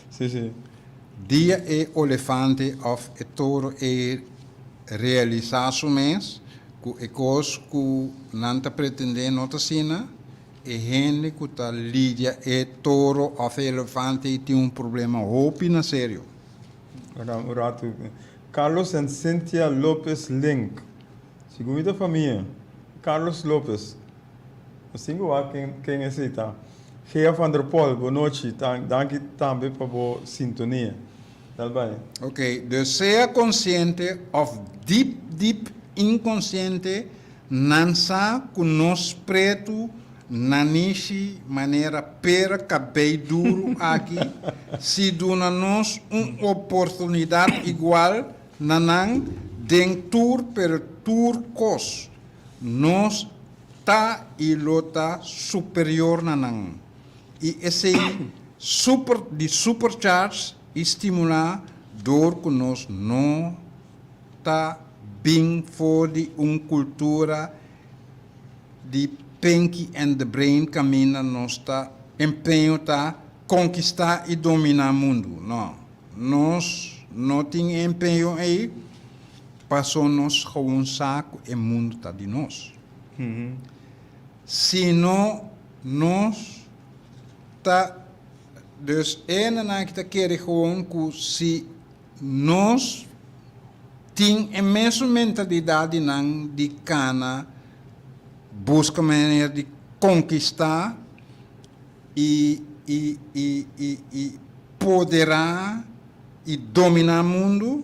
Sí, sí. Dia e olefante of e toro ei realisá su mes ku e kos ku nan ta pretendé no ta asina, e hende ku ta lidia e toro of e elefante ei tin un problema hopi na serio. Ora un ratu. Carlos en Cynthia Lopez Link. Segun mi ta famia. Carlos Lopez. Nos tin ku wak ken esei ta. Gea van der Pol, bo nochi. Danki tambe pa bo sintonia. Dal bai. Ok, dus sea konsiente òf dip dip inkonsiente nan sa ku nos pretu nanishi manera pera kabei duru aki si duna nos un oportunidat igual na nan den tur pero tur kos. Nos ta i lo ta superior na nan, i esei super di supercharge i stimulá dor ku nos no ta bin for di un kultura di Pinky and the Brain kaminda nos ta empeño ta konkistá i dominá mundu. No, nos no tin e empeño ei. Paso nos gewoon sa ku e mundu ta di nos. Si no nos ta dus e hendenan aki ta kere gewoon ku si nos tin e mesun mentalidat di nan di kana buska manera di konkistá i i i i i poderá i dominá mundu,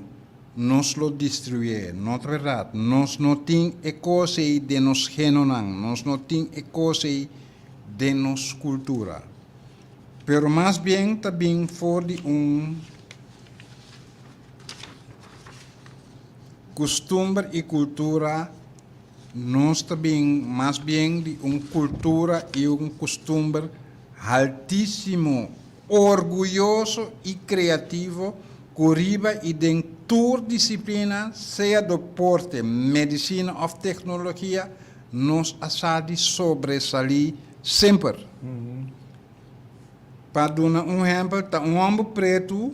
Nos lo destruyé. No ta berdad. Nos no tin e cos ei den nos genonan. Nos no tin e cos ei den nos cultura. Pero mas bien ta bin for di un custumber y cultura, nos ta bin mas bien di un cultura y un custumber haltisimo Orguyoso i kreativo ku riba i den tur disiplina, sea doporte, medisina òf teknologia, nos a sa di sobresalí semper. Pa duna un ehèmpel, ta un hòmber pretu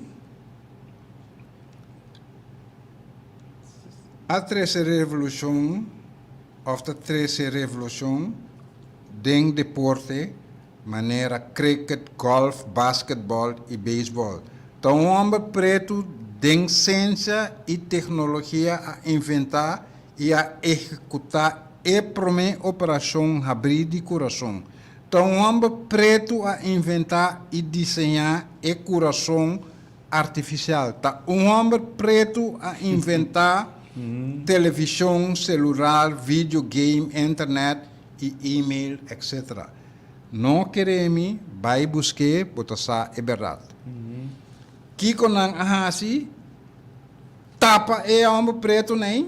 a trese revolushon òf ta trese revolushon den deporte, manera cricket, golf, basketball i beisbòl. Ta un hòmber pretu den siensia i teknologia a inventá i a ehekutá e promé operashon habrí di kurason. Ta un hòmber pretu a inventá i diseñá e kurason artifisial. Ta un hòmber pretu a inventá televishon, selular, videogame, internet i email, etc. No kere mi, bai busk'é, bo ta sa e bèrdat. Kiko nan a hasi? Tapa e hòmber pretu nei,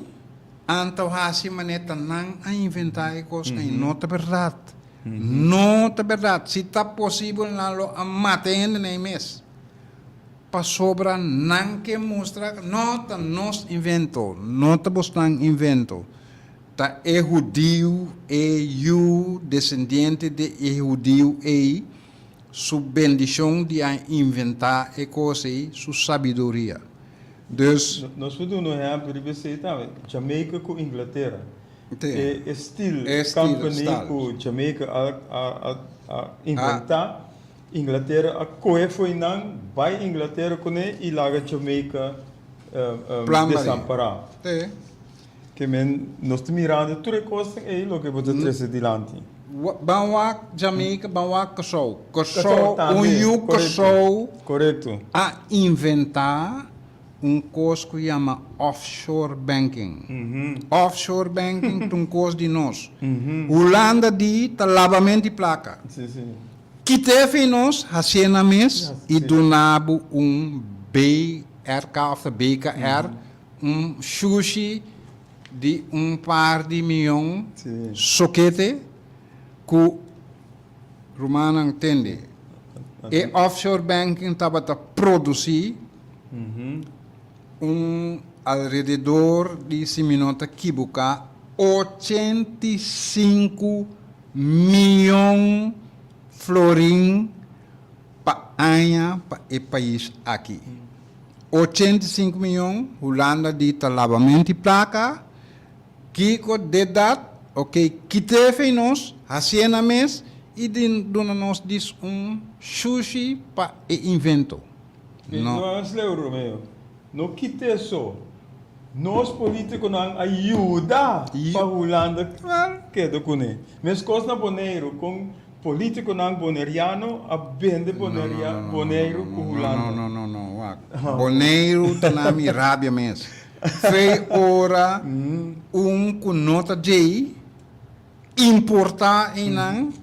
anto hasi manera ta nan a inventá e kos ei. No ta bèrdat. No ta bèrdat. Si ta posibel nan lo a mata e hende nei mes. Pasobra nan ke mustra no ta nos invento, no ta bosnan invento. Ta e hudiu, e yu desendiente di e hudiu ei, su bendishon di a inventá e kos ei, su sabiduria. Dus. Nos por duna un ehèmpel riba esei tambe, Jamaica ku Inglatera. E steel company ku Jamaica a inventá, Inglatera a kohe fo'i nan bai Inglatera kuné i laga Jamaica desampará. Ke men nos ta mirando tur e kosnan ei loke bo ta trese dilanti. Ban wak Jamaica, ban wak Kòrsou. Kòrsou, un yu Kòrsou a inventá un kos ku yama offshore banking. Offshore banking ta un kos di nos. Hulanda di ta labamento di plaka. Kit'é fi nos, hasié nan mes i duna bo un BRK òf ta BKR, un shushi di un par di miyon sokete ku rumannan tende. E offshore banking tabata produsí un alrededor di, si mi no ta kibuká, 85 miyon florin pa aña pa e pais aki. 85 miyon, Hulanda di ta labamento di plaka, kiko de dat, ok, kite fei nos, hacié na mes y di duna nos dis un shushi pa e invento. No. No es leu Romeo, no kite so, nos politiconan a yuda pa Hulanda keda cune. Mescos na Boneiru con Politiconan Boneriano a bende Boneiru cu Hulanda. No, no, no, no, wak. Boneiru ta na mi rabia mes. Fei ora un cu no ta djei importa einan,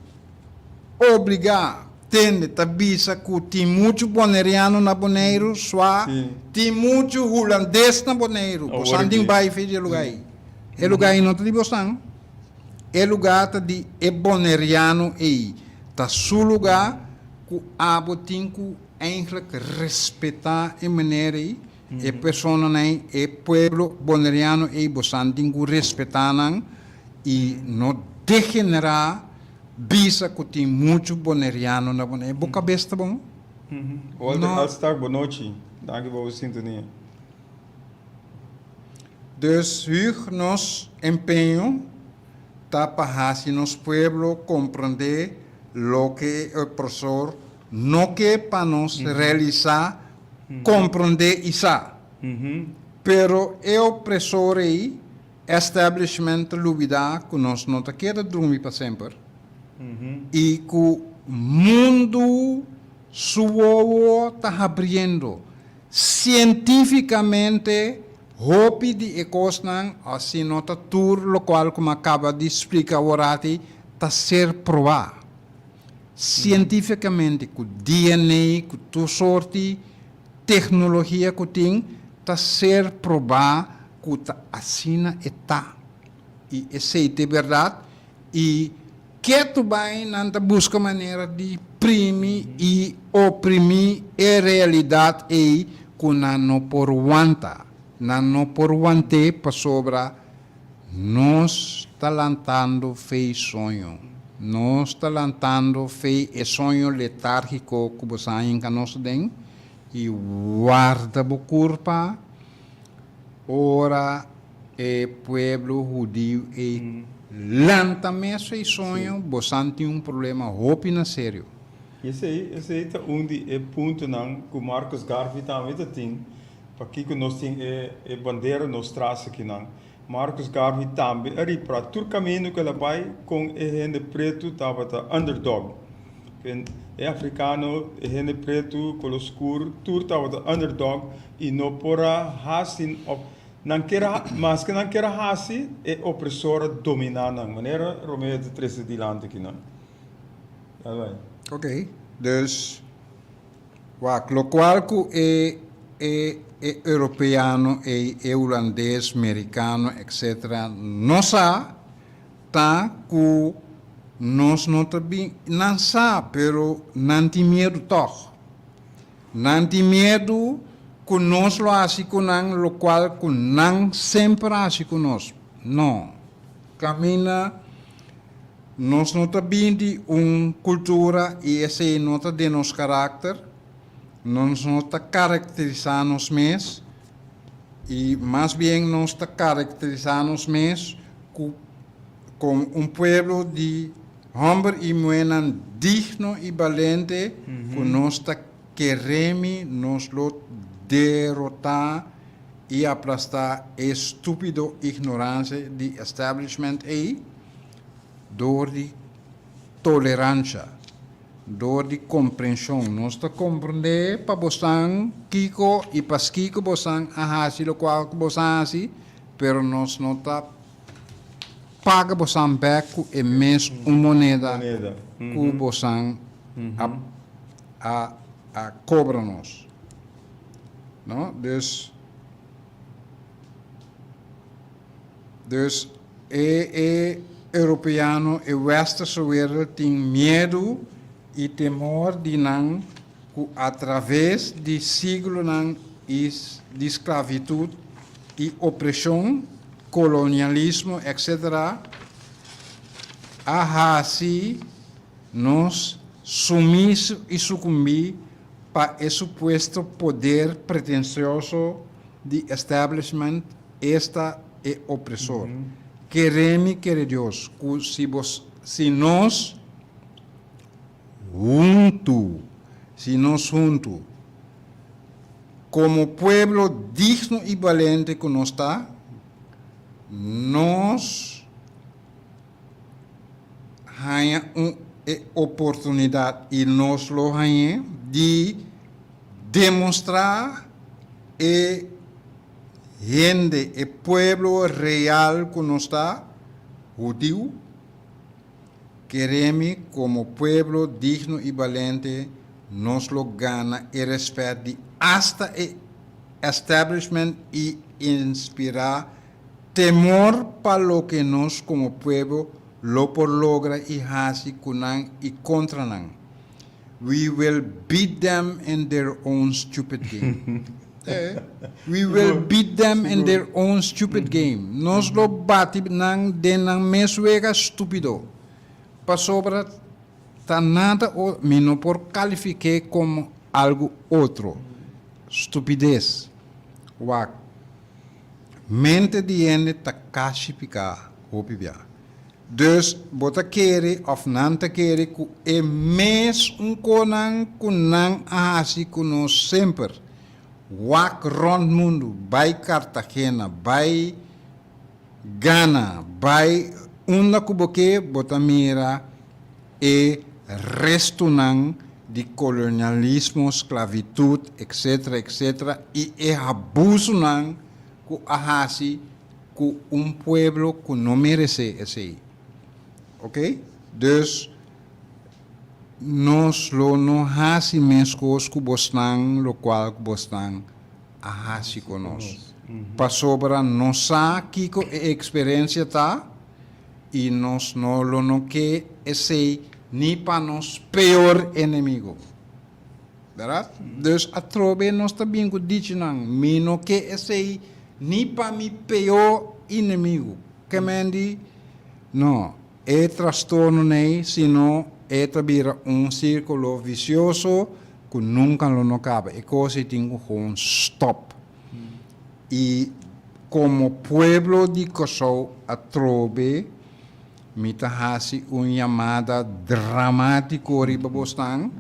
obliga, tende, ta bisa cu tin muchu Boneriano na Boneiru, swa tin muchu Hulandes na Boneiru. Bosan tin bai fei di e lugar ei. E lugar ei no ta di bosan. E lugá ta di e boneriano ei. Ta su lugá ku abo tin ku eindelijk respetá e meneer ei, e personanan ei, e pueblo boneriano ei, bosan tin ku respetá nan i no degenerá bisa ku tin muchu boneriano na Bonaire. Bo kabes ta bon? Walter Alstak, bonochi. Danki pa bo sintonia. Dus hug nos empeño ta pa haci nos pueblo comprende loke e opresor no ke pa nos realisa, comprende y sa. Pero e opresor ey, establishment, ta lubida cu nos no ta keda drumi pa semper y cu mundu su wowo ta habriendo. Sientífikamente hopi di e kosnan, òf si no ta tur lokual ku mi a kaba di splika aworati, ta ser probá. Sientífikamente ku DNA, ku tur sorti teknologia ku tin, ta ser probá ku ta asina e ta. I esei ta e bèrdat. I ketu bai nan ta buska manera di primi i oprimí e realidat ei ku nan no por wanta. Nan no por want'é pasobra nos ta lantando fei soño. Nos ta lantando fei e soño letárgiko ku bo sa hinka nos aden i warda bo kurpa ora E pueblo hudiu ei lanta mes fei soño, bosan tin un problema hopi na serio. Esei, esei ta un di e puntonan ku Marcus Garvey tambe ta tin, pakiko nos tin e e bandera nos tras akinan. Marcus Garvey tambe a ripara tur kaminda ku el a bai kon e hende pretu tabata underdog. E afrikano, e hende pretu, kolo skur, tur tabata underdog i no por a hasi òf Nan kier a, maske nan kier a hasi, e opresor a dominá nan, manera Romeo ta trese dilanti akinan. Dal bai. Ok, dus wak, lokual ku e e e europeano ei, e hulandes, merikano etc. No sa, ta ku nos no ta bin, nan sa pero nan tin miedu tòg. Nan tin miedu ku nos lo hasi ku nan lokual ku nan semper a hasi ku nos. No. Kaminda nos no ta bin di un kultura i esei no ta den nos karakter, nos no ta karakterisá nos mes i mas bien nos ta karakterisá nos mes ku komo un pueblo di Hòmber i muhénan digno i balente ku nos ta keremi nos lo derotá i aplastá e stúpido ignoransia di establishment ei dor di toleransha, dor di komprenshon. Nos ta komprendé pa bosan kiko i paskiko bosan a hasi lokual ku bosan a hasi, pero nos no ta Paga bosan bek ku e mes un moneda ku bosan a a a kobra nos. No? Dus, dus e e europeano, e westerse wereld tin miedu i temor di nan ku atraves di siglonan i di sklavitut i opreshon, kolonialismo etc. A hasi nos sumiso i sukumbí pa e supuesto poder pretensioso di establishment, esta e opresor. Kere mi kere Dios ku si bo si nos huntu, si nos huntu, komo pueblo digno i balente ku nos ta, nos haña un e oportunidat i nos lo hañ'é di demostrá e hende, e pueblo real ku nos ta, hudiu. Keremi komo pueblo digno i balente nos lo gana e rèspèt di asta e establishment i inspirá temor pa loke nos komo pueblo lo por logra i hasi ku nan i kontra nan. We will beat them in their own stupid game. We will beat them in their own stupid game. Nos lo bati nan den nan mes wega stupido. Pasobra ta nada o mi no por kalifik'é komo algu otro. Stupides. Wak. Mente di hende ta kashi piká hopi bia. Dus bo ta kere of nan ta kere ku e mes un konan ku nan a hasi ku nos semper. Wak rònt mundu, bai Cartagena, bai Ghana, bai unda ku bo ke, bo ta mira e restunan di kolonialismo, sklavitut, etcetera, etcetera, i e habusunan ku a hasi ku un pueblo ku no meresé esei. Ok? Dus, nos lo no hasi meskos ku bosnan lokual ku bosnan a hasi ku nos. Pasobra nos sa kiko e eksperensia ta i nos no lo no ke esei ni pa nos peor enemigo. Bèrdat? Dus atrobe nos ta bin ku dichinan, Mi no ke esei ni pa mi peó inemigu. Ke men di? No, e trastorno nei, sino e ta bira un sírkulo visioso ku nunka lo no kaba. E kos ei tin ku gewoon stòp. I komo pueblo di Kòrsou atrobe Mi ta hasi un yamada dramátiko riba bosnan,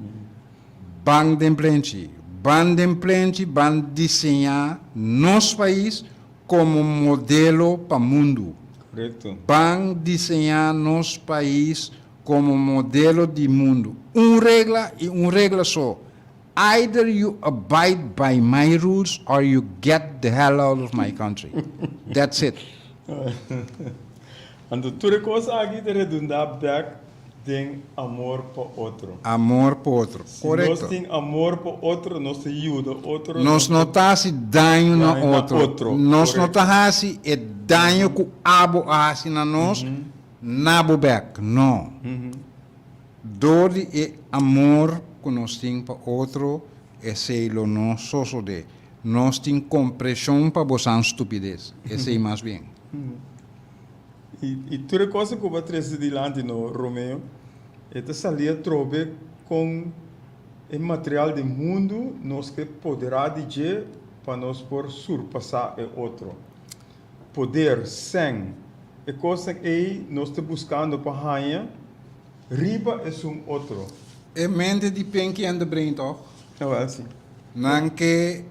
Ban den plenchi, ban den plenchi, ban diseñá nos pais komo modelo pa mundu. Korekto. Ban diseñá nos pais komo modelo di mundu. Un regla i un regla so, Either you abide by my rules or you get the hell out of my country. That's it. Anto tur e kos aki ta redundá bèk. Den amor pa otro. Amor pa otro. Si nos tin amor pa otro, nos ta yuda otro. Nos no ta hasi daño na otro. Nos no ta hasi e daño ku abo a hasi na nos, na bo bèk. No. Dor di e amor ku nos tin pa otro, esei lo no sosodé. Nos tin kompreshon pa bosan stupides. Esei mas bien. I tur e kosnan ku bo a trese dilanti no, Romeo, e ta sali atrobe kon e material di mundu nos ke poderá di dje pa nos por surpasá e otro. Poder, sèn, e kosnan ei nos ta buskando pa haña riba esun otro. E mente di Pinky and the Brain tòg? Jawel, si. Nan ke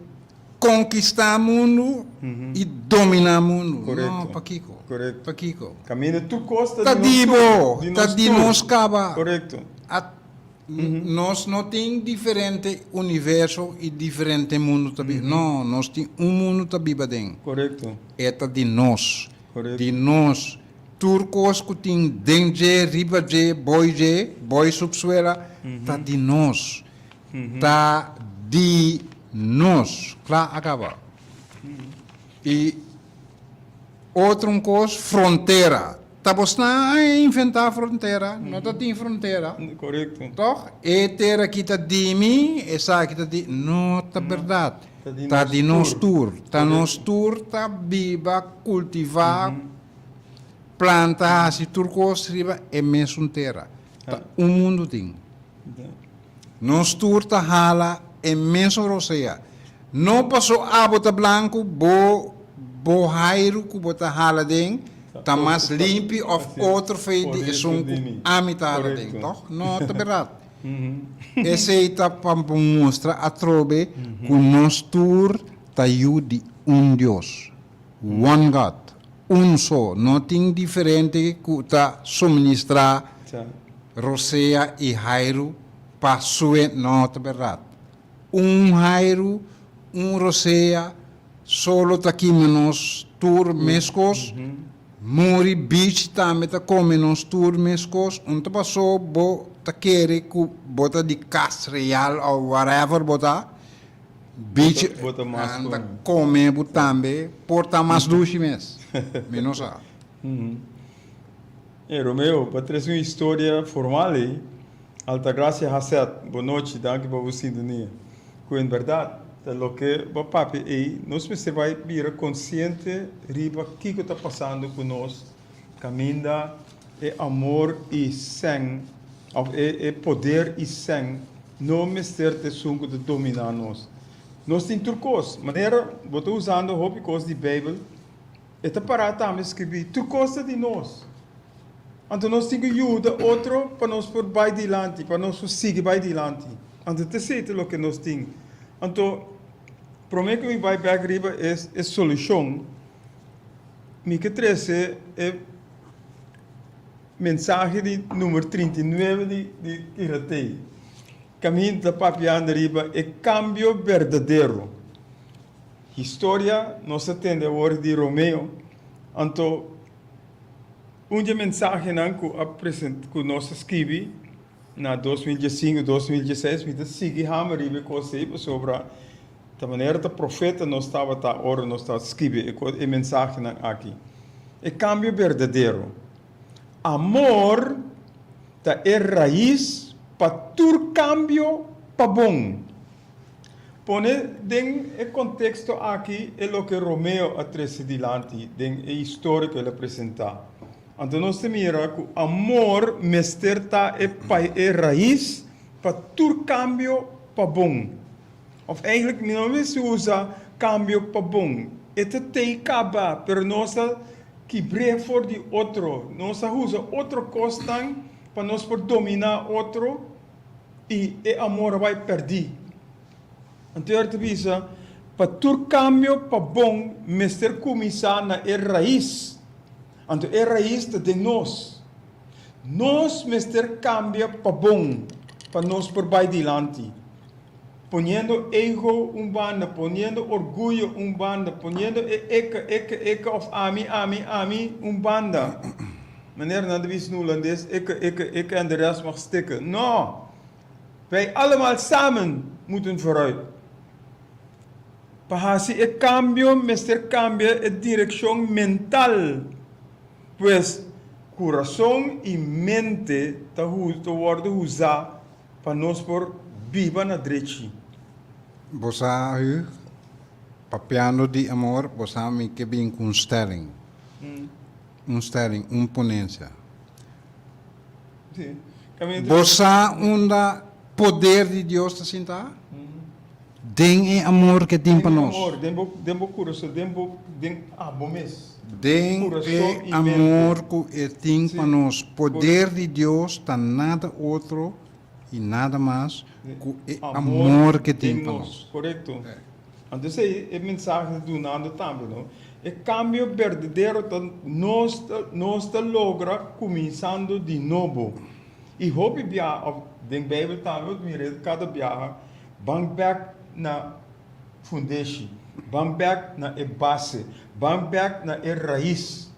Konkistá mundu i dominá mundu. Korekto. No, pakiko? Korekto. Pakiko? Kaminda tur kos ta di bo, ta di nos kaba. Korekto. A Nos no tin diferente universo i diferente mundu ta biba. No, nos tin un mundu ta biba den. Korekto. E ta di nos. Korekto. Di nos. Tur kos ku tin den dje, riba dje, boi dje, boi supsuela, ta di nos. Ta di nos. Kla a kaba. I otro un kos, frontera. Ta bosnan a inventá frontera, no ta tin frontera. Korekto. Tòg? E tera aki ta di mi, esaki ta di. No ta bèrdat. Ta di nos tur. Ta nos tur ta biba, kultivá, planta, hasi tur kos riba e mesun tera. Ta un mundu tin. Nos tur ta hala e mesun rosea. No paso abo ta blanku, bo bo hairu ku bo ta hala den ta mas limpi òf otro fei di esun ku ami ta hala den, tòg? No ta bèrdat. Esei ta pa mustra atrobe ku nos tur ta yu di un Dios, one God, un so, no tin diferente ku ta suministrá Rosea i Hairu pa sue no ta berdad. Un Hairu, un Rosea, solo ta kima nos tur mescos, muri bichi tambe ta come nos tur mescos, un ta paso bo ta kere cu bo ta di cas real of whatever bo ta, bichi ta come bo tambe por ta mas dushi mes, mi no sa. Hey Romeo, pa trese un historia formal ei, Altagracia Haseth, bo nochi, danki pa bo sintonia. Ku en bèrdat, ta loke bo a papia ei, nos mester bai bira konsiente riba kiko ta pasando ku nos kaminda e amor i sèn, òf e e poder i sèn no mester ta esun ku ta dominá nos. Nos tin tur kos, manera bo ta usando hopi kos di Beibel, E ta pará tambe skibí, Tur kos ta di nos. Anto nos tin ku yuda otro pa nos por bai dilanti, pa nos por sigui bai dilanti. Anto ta esei ta loke nos tin. Anto, promé ku mi bai bèk riba e e solushon, mi ke trese e mensahe di number 39 di di Kiratei. Kaminda ta papiando riba e kambio berdadero. Historia nos a tende awor di Romeo, anto un dje mensahenan ku a present ku nos a skibi na 2015, 2016, mi ta sigui hama riba e kos ei pasobra ta manera ta profeta nos tabata ora nos ta skibi e kos e mensahenan aki. E kambio berdadero. Amor ta e rais pa tur kambio pa bon. Pone den e konteksto aki e loke Romeo a trese dilanti den e historia ku el a presentá. Anto nos ta mira ku amor mester ta e e rais pa tur kambio pa bon. Òf eigentlik mi no mester usa kambio pa bon, e ta tei kaba, pero nos a kibr'é for di otro, nos a usa otro kosnan pa nos por dominá otro. i e amor a bai pèrdí. Anto e ta bisa, Pa tur kambio pa bon mester kuminsá na e rais. Anto e rais ta den nos. Nos mester kambia pa bon pa nos por bai dilanti. Poniendo ego un banda, poniendo orguyo un banda, poniendo e eke, eke, eke òf ami, ami, ami un banda. Manera nan ta bisa na Hulandes, ikke, ikke, ikke en de rest mag stikken. No! Wij allemaal samen moeten vooruit. Pa hasi e kambio mester kambia e direkshon mental. Pues, kurason i mente ta ta wòrdu usá pa nos por biba na drechi. Bo sa, Hugh, papiando di amor, bo sa mi ke bin ku un stelling. Un stelling, un ponencia. Bo sa unda poder di Dios ta sinta? Den e amor ke tin pa nos. Den bo kurason, den bo, den abo mes. Den e amor ku e tin pa nos. Poder di Dios ta nada otro i nada mas ku e amor ke tin pa nos. Korekto. Anto esei e mensahe ta dunando tambe, no? E kambio berdadero ta nos ta nos ta logra kuminsando di nobo. I hopi biaha, òf den Beibel tambe bo ta mira e kada biaha, ban bèk na fundeshi, ban bèk na e base, ban bèk na e rais.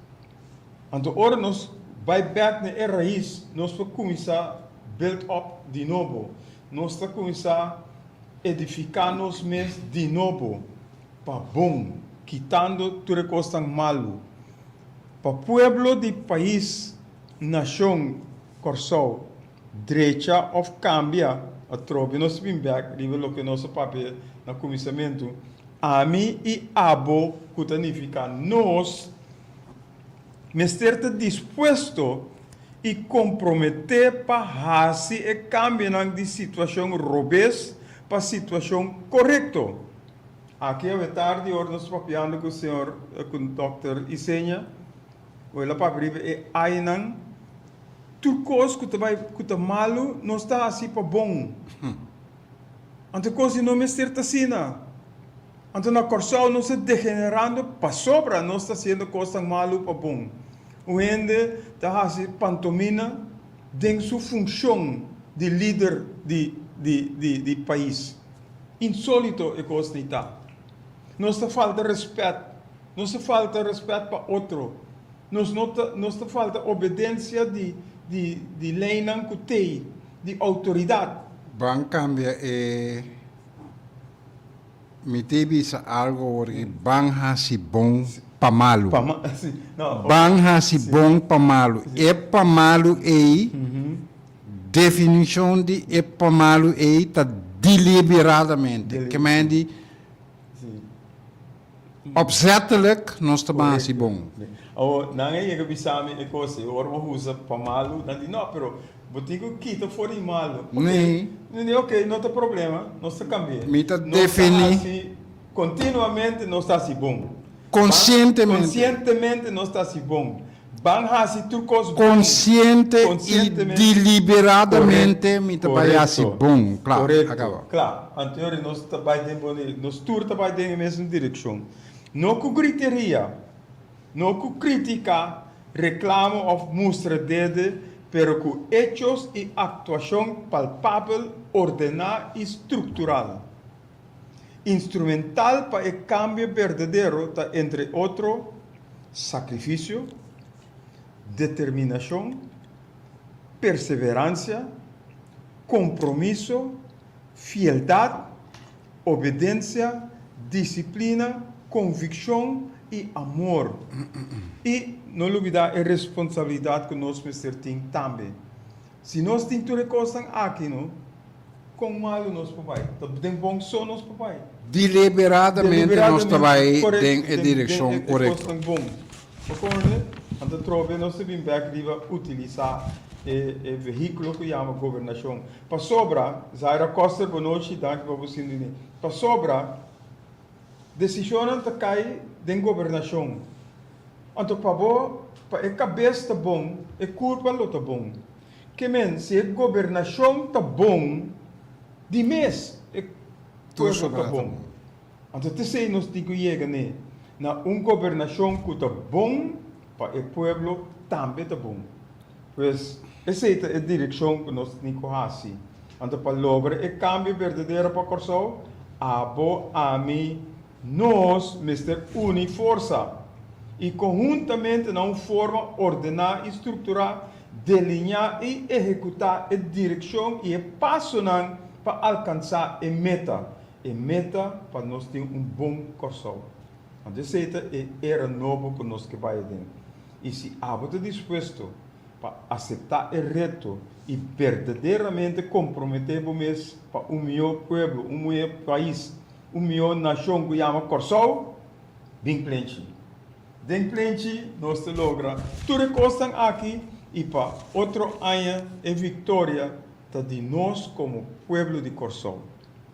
Anto ora nos bai bèk na e rais, nos por kuminsá build up di nobo. Nos ta kuminsá edifiká nos mes di nobo pa bon, kitando tur e kosnan malu. Pa pueblo di pais, nashon, Kòrsou drecha òf kambia, atrobe nos bin bèk riba loke nos a papia na kuminsamentu, ami i abo ku ta nifiká nos, mester ta dispuesto i komprometé pa hasi e kambionan di situashon robes pa situashon korekto. Aki awe tardi ora nos papiando ku señor ku dòkter Isenia, ku el a papia riba e ainan, tur kos ku ta bai ku ta malu nos ta hasi pa bon. Anto kos di no mester ta asina. Anto na Kòrsou nos ta degenerando pasobra nos ta hasiendo kosnan malu pa bon. Un hende ta hasi pantomina den su funshon di lider di di di di pais. Insolito e kos ni ta. Nos ta falta rèspèt, nos ta falta rèspèt pa otro, nos no ta nos ta falta obedensia di di di leinan ku tei, di outoridat. Ban kambia e. Mi te bisa algo awor ki ban hasi bon pa malu. Ban hasi bon pa malu. E pa malu ei, definishon di e pa malu ei ta deliberadamente. Ke men di opzettelijk nos ta ban hasi bon. Awor, nan a yega bisa mi e kos ei, ora bo usa pa malu, nan di no, pero bo tin ku kita for di malu. Nee. Mi di ok, no ta problema, nos ta kambi'é. Mi ta defini. Nos ta hasi, kontinuamente nos ta hasi bon. Konsientemente. Konsientemente nos ta hasi bon. Ban hasi tur kos bon. Konsiente i deliberadamente mi ta bai hasi bon. Kla, akaba. Kla, anto nos ta bai den bon, nos tur ta bai den e mesun direkshon. No ku griteria. No ku kritika, reklamo òf mustra dede, pero ku echos i aktuashon palpabel, ordená i struktural. Instrumental pa e kambio berdadero ta entre otro sakrifisio, determinashon, perseveransia, kompromiso, fieldat, Obedensia, disiplina, konvikshon i amor. I no lubidá e responsabilidat ku nos mester tin tambe. Si nos tin tur e kosnan aki, no, kon malu nos por bai? Ta den bon so nos por bai. Deliberadamente nos ta bai den e direkshon korekto. Den e kosnan bon. Bo komprende? Anto trobe nos ta bin bèk riba utilisá e vehíkulo ku yama gobernashon. Pasobra, Zaira Koster bonochi, danki pa bo sinti. Pasobra, desishonnan ta kai den gobernashon. Anto pa bo, pa e kabes ta bon, e kurpa lo ta bon. Ke men, si e gobernashon ta bon, di mes e pueblo ta bon. Anto t'esei nos tin ku yega n'e, na un gobernashon ku ta bon pa e pueblo tambe ta bon. Pues, esei ta e direkshon ku nos tin ku hasi. Anto pa logra e kambio berdadero pa Kòrsou, abo, ami, nos mester uni forsa. I konhuntamente na un forma ordená i strukturá delineá i ehekutá e direkshon i e pasonan pa alkansá e meta, e meta pa nos tin un bon Kòrsou. Anto esei ta e era nobo ku nos ke bai aden. I si abo ta dispuesto pa aseptá e reto i berdaderamente komprometé bo mes pa un mihó pueblo, un mihó pais, un mihó nashon ku yama Kòrsou, bin plenchi. Den plenchi nos ta logra tur e kosnan aki i pa otro aña e viktoria ta di nos komo pueblo di Kòrsou.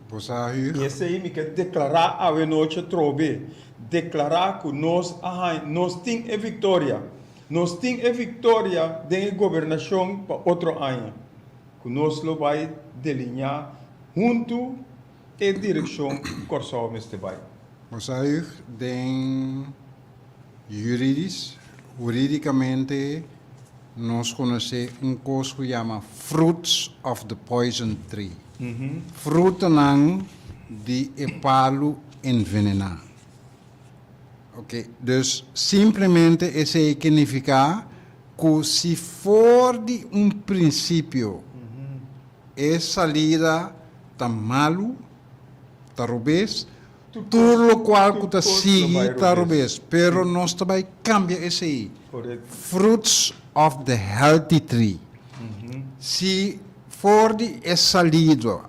Bo sa Huug? I esei mi ke deklará awe nochi atrobe, deklará ku nos a haña, nos tin e viktoria. Nos tin e viktoria den e gobernashon pa otro aña, ku nos lo bai delineá huntu e direkshon ku Kòrsou mester bai. Bo sa Huug, den juridis, huridikamente nos konosé un kos ku yama fruits of the poison tree, frutanan di e palu envenená. Ok, dus simplemente esei ke nifiká ku si for di un prinsipio e salida ta malu, ta robes, tur lokual ku ta sigui ta robes. Pero nos ta bai kambia esei. Fruits of the healthy tree. Si for di e salida,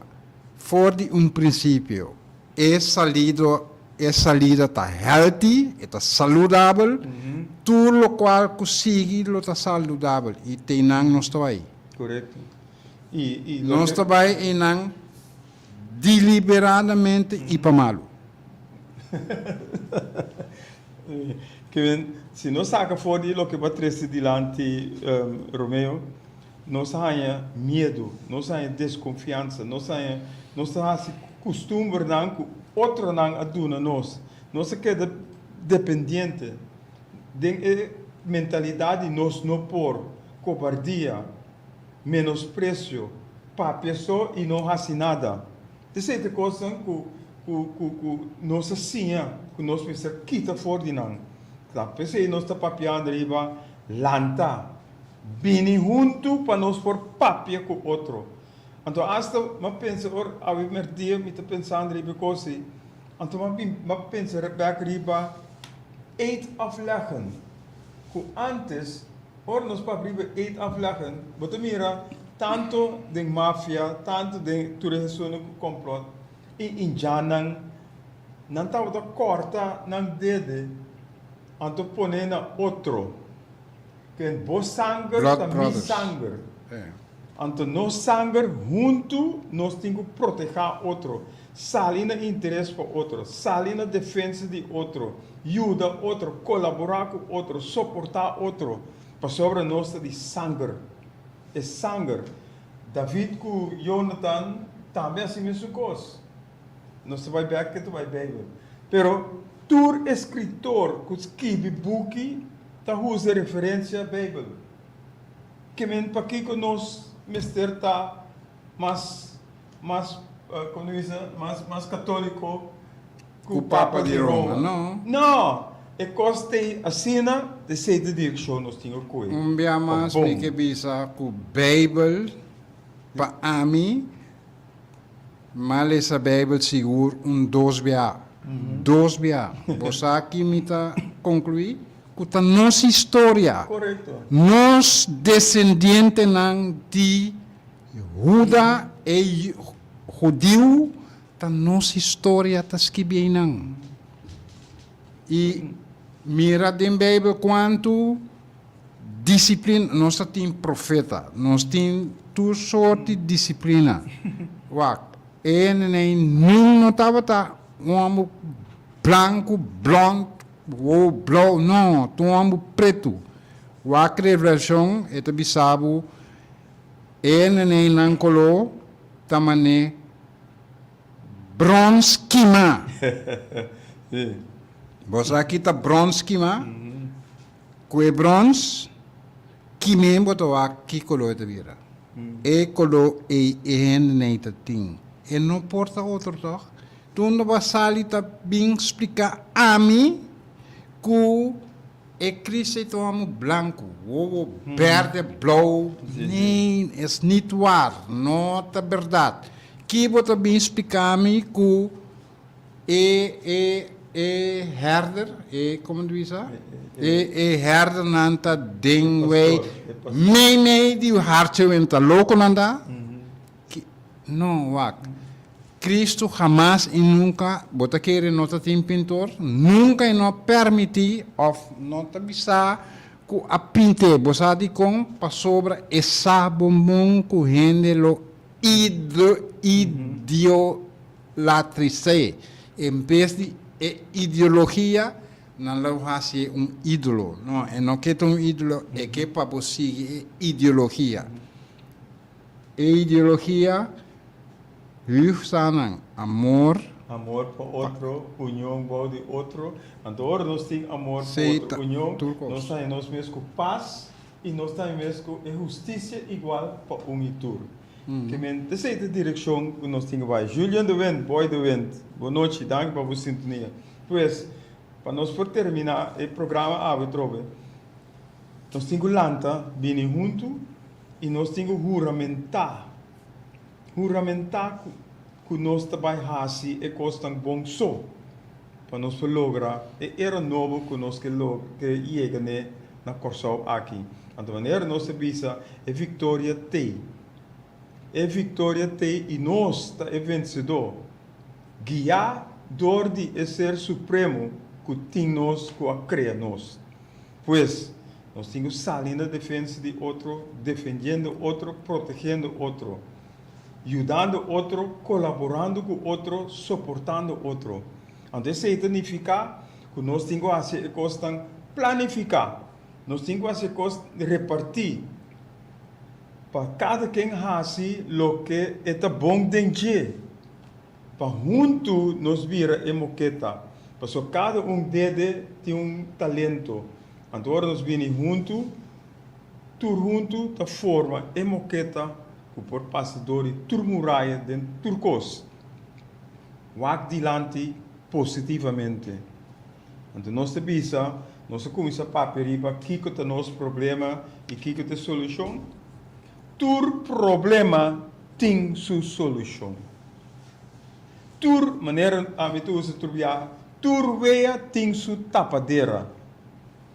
for di un prinsipio, E salido e salida ta healthy, e ta saludabel, tur locual cu sigui lo ta saludabel y te einan nos ta bay. Correcto. Y, y Nos ta bay einan deliberadamente y pa malo. Ke men, si nos saca for di loke bo a trece dilanti, Romeo, Nos a haña miedu, nos a haña deskonfiansa, nos a haña, nos ta hasi kustumbernan ku otronan a duna nos. Nos a keda dependiente den e mentalidat di nos no por, kobardia, menospresio, papia so i no hasi nada. Esei ta kosnan ku ku ku ku nos a siña ku nos mester kita for di nan. Ta p'esei nos ta papiando riba lanta. Bini huntu pa nos por papia ku otro. Anto asta m'a pensa ora awe merdia mi ta pensando riba e kos ei, anto m'a bin m'a pensa bek riba eet afleggen. Ku antes ora nos papia riba eet afleggen bo ta mira tanto den mafia, tanto den tur e hesuna ku komplot i indjannan nan tabata kòrta nan dede anto pone na otro. Ken bo sanger Blood ta mi brothers. sanger. Eh. Anto nos sanger huntu nos tin ku protehá otro, sali na interes pa otro, sali na defensa di otro, yuda otro, kolaborá ku otro, soportá otro, pasobra nos ta di sanger. E sanger. David ku Jonatan tambe hasi mesun kos. Nos ta bai bek ke ta bai Beibel. Pero tur eskritor ku skibi buki ta usa referensia Beibel. Ke men pakiko nos mester ta mas mas komo ta bisa mas mas katoliko ku Papa di Roma? No. No! E kos t'ei asina, t'esei ta direkshon nos tin ku kohe. Un bia Pa mas bon. mi ke bisa ku Beibel pa ami M'a lesa Bijbel sigur un dos bia. Dos bia. Bo sa ki mi ta conclui? Cu ta nos historia. Correcto. Nos descendientenan di Huda e Hudiu ta nos historia ta skibi einan. Y mira den Bijbel cuantu. Disiplina, nos ta tin profeta, nos tin tur sort di disiplina. Wak, e hendenan nun no tabata un homber blanku, blond, wowo blou, no, ta un homber pretu. Wak Revelashon, e ta bisa bo, e hendenan nan koló ta man'é brons kimá. Bo sa ki ta brons kimá? Ku e brons, ki men bo ta wak ki koló e ta bira? E koló ei e hendenan ei ta tin. E no por ta otro tòg? Tunda bo a sali ta bin splika ami ku. E Cristo ei ta un homo blanco, wowo berde, blauw, neen, es niet waar, no ta berdad. Ki bo ta bin splica mi cu e e e herder, e como ta bisa? E e herdernan ta den wei mei mei di hartje ta loco nan ta? Ki no wak. Cristo hamas y nunca, bo ta kere no ta tin pintor, nunca e no a permiti of no ta bisa cu a pint'e. Bo sa dicon? Pasobra e sa bon bon cu hende lo idolatris'e. En bes di e ideologia, nan lo haci'e un idolo. No, e no ke ta un idolo, e ke pa bo sigui e ideologia. E ideologia huugsanan amor. Amor pa otro, union bou di otro. Anto ora nos tin amor pa otro, union, nos ta haña nos mes ku pas i nos ta haña mes ku e hustisia igual pa un i tur. Ke men ta esei ta e direkshon ku nos tin ku bai. Julian de Wind, Boy de Wind, bo nochi, danki pa bo sintonia. Pues, pa nos por terminá e programa awe trobe, nos tin ku lanta bini huntu. I nos tin ku huramentá, huramentá ku, ku nos ta bai hasi e kosnan bon so, pa nos por logra e era nobo ku nos ke lo ke yega n'e na Kòrsou aki. Anto manera nos ta bisa, e viktoria t'ei. E viktoria t'ei i nos ta e vensedó, guiá dor di e Ser Supremo ku tin nos, ku a krea nos. Pues, nos tin ku sali na defensa di otro, defendiendo otro, protegiendo otro, yudando otro, kolaborando ku otro, soportando otro. Anto esei ta nifiká ku nos tin ku hasi e kosnan planifiká. Nos tin ku hasi e kos repartí pa kada ken hasi loke e ta bon den dje. Pa huntu nos bira e moketa, pasobra kada un dede tin un talento. Anto ora nos bini huntu, tur huntu ta forma e moketa ku por pasa dor di tur muraya den tur kos. Wak dilanti positivamente. Anto nos ta bisa, nos a kuminsá papia riba kiko ta nos problema i kiko ta e solushon. Tur problema tin su solushon. Tur, manera ami ta usa tur biaha, tur wea tin su tapadera,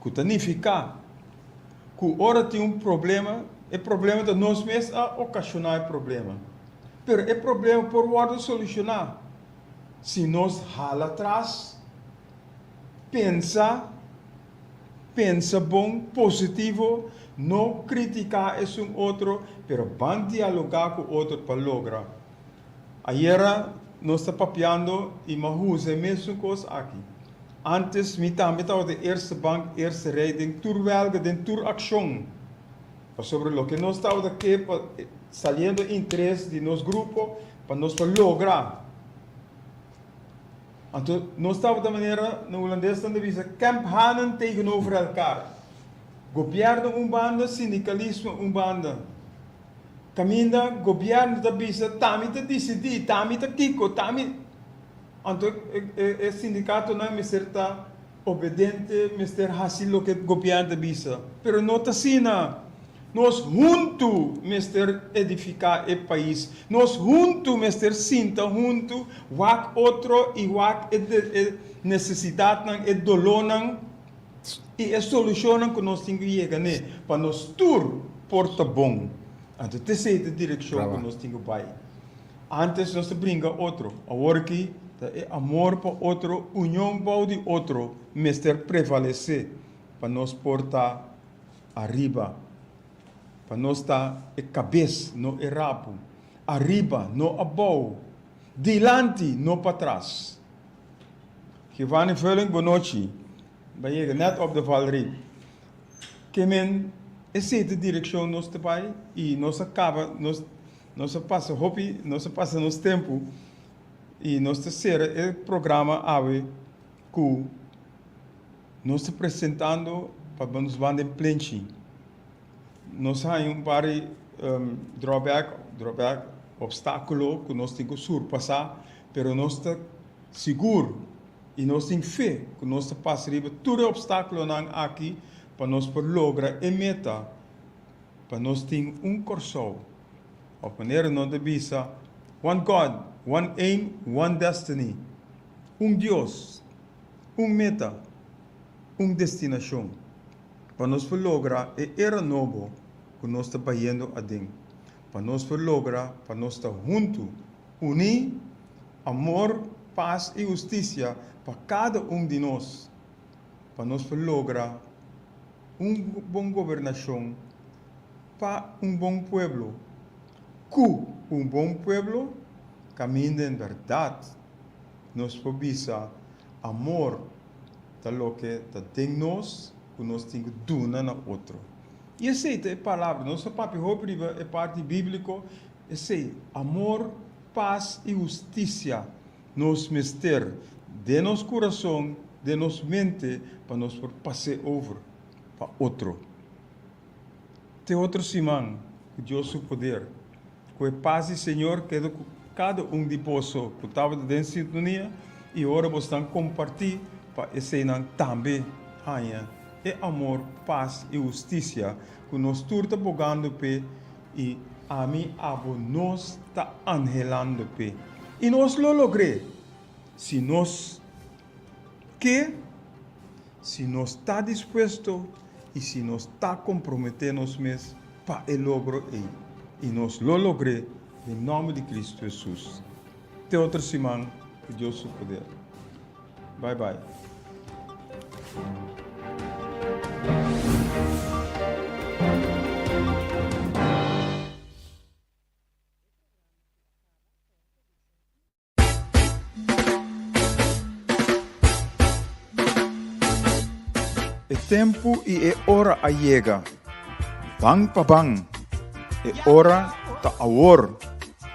ku ta nifiká ku ora tin un problema, e problema ta nos mes a okashoná e problema. Pero e problema por wòrdu solushoná si nos hala atras, pensa, Pensa bon, positivo, no kritiká esun otro, pero ban dialogá ku otro pa logra. Ayera nos ta papiando i m'a usa e mesun kos aki. Antes mi tambe tabata e eerste bank, eerste rij den tur wèlga, den tur akshon. Pasobra loke nos tabata ke pa saliendo interes di nos grupo pa nos pa logra. Anto nos tabata manera na hulandes nan ta bisa kemphanen tegenover elkaar. Gobierno un banda, sindikalismo un banda. Kaminda gobierno ta bisa t'ami ta disidí, t'ami ta kiko, t'ami. Anto e sindikatonan mester ta obedente, mester hasi loke gobierno ta bisa. Pero no ta asina. Nos huntu mester edifiká e pais. Nos huntu mester sinta huntu, wak otro i wak e nesesidatnan, e dolónan i e solushonnan ku nos tin ku yega n'e pa nos tur por ta bon. Anto ta esei ta e direkshon ku nos tin ku bai. Ántes nos ta bringa otro, awor aki ta e amor pa otro, union bou di otro mester prevalesé pa nos por ta Ariba, pa nos ta e kabes, no e rabu. Ariba, no abou. Dilanti, no patras. Giovanni Veuling, bonochi. Bo a yega nèt op de valreep. Ke men esei ta direkshon nos ta bai i nos a kaba, nos nos a pasa hopi, nos a pasa nos tempu i nos ta sera e programa awe ku. Nos ta presentando pa nos ban den plenchi. Nos haña un par di drawback, drawback, obstáculo ku nos tin ku surpasá, pero nos ta sigur. I nos tin fe ku nos ta pasa riba tur e opstákulonan aki pa nos por logra e meta pa nos tin un Kòrsou, òf manera nos ta bisa, One God, One Aim, One Destiny, Un Dios, Un Meta, Un Destinashon, pa nos por logra e era nobo ku nos ta bayendo aden, pa nos por logra pa nos ta huntu, uní, amor, pas i hustisia pa kada un di nos, pa nos por logra un bon gobernashon pa un bon pueblo, ku un bon pueblo kaminda en bèrdat nos por bisa amor ta loke ta den nos ku nos tin ku duna na otro. I esei ta e palabra, nos a papia hopi riba e parti bíbliko, esei, amor, pas i hustisia nos mester den nos kurason, den nos mente pa nos por pas'é over pa otro. Te otro siman, ku Dios su poder. Ku e pas di Señor keda ku kada un di boso ku tabata den sintonia i ora bosnan kompartí pa eseinan tambe haña e amor, pas i hustisia ku nos tur ta bogando p'e i ami, abo, nos ta anhelando p'e. I nos lo logr'é si nos ke, si nos ta dispuesto i si nos ta komprometé nos mes pa e logro ei. I nos lo logr'é den nòmber di Kristu Hesus. Te otro siman ku Dios su poder. Bye bye. E tempu i e ora a yega. Ban pa ban. E ora ta awor.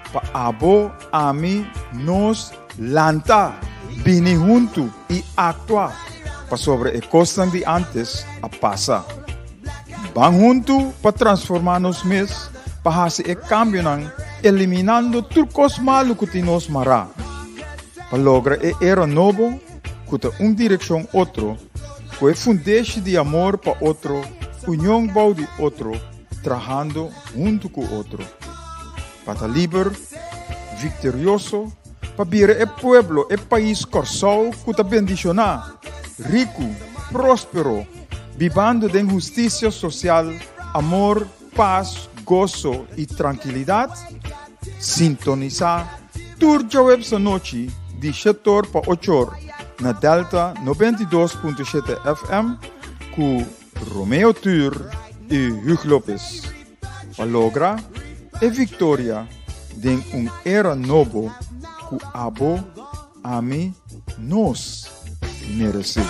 Pa abo, ami, nos, lanta, bini huntu i aktua, pasobra e kosnan di ántes a pasa. Ban huntu pa transformá nos mes, pa hasi e kambionan eliminando tur kos malu ku tin nos mará, pa logra e era nobo ku ta un direkshon otro, ku e fundeshi di amor pa otro, union bou di otro, trahando huntu ku otro. Pa ta liber, viktorioso, pa bira e pueblo, e pais Kòrsou ku ta bendishoná, riku, próspero, bibando den hustisia sosial, amor, pas, goso i trankilidat, sintonisá tur djaweps anochi di shetor pa ochor na Delta 92.7 FM ku Romeo Tur i Hugh Lopez pa logra e viktoria den un era nobo ku abo, ami, nos meresé.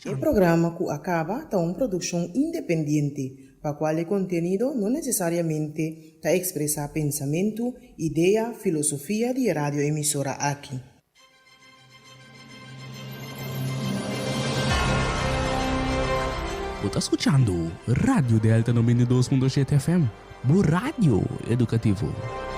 E programa ku a kaba ta un produkshon independiente, pa kual e kontenido no nesesariamente ta ekspresá pensamentu, idea, filosofia di e radioemisora aki. Bo ta skuchando Radio Delta 92.7 FM, bo radio edukativo.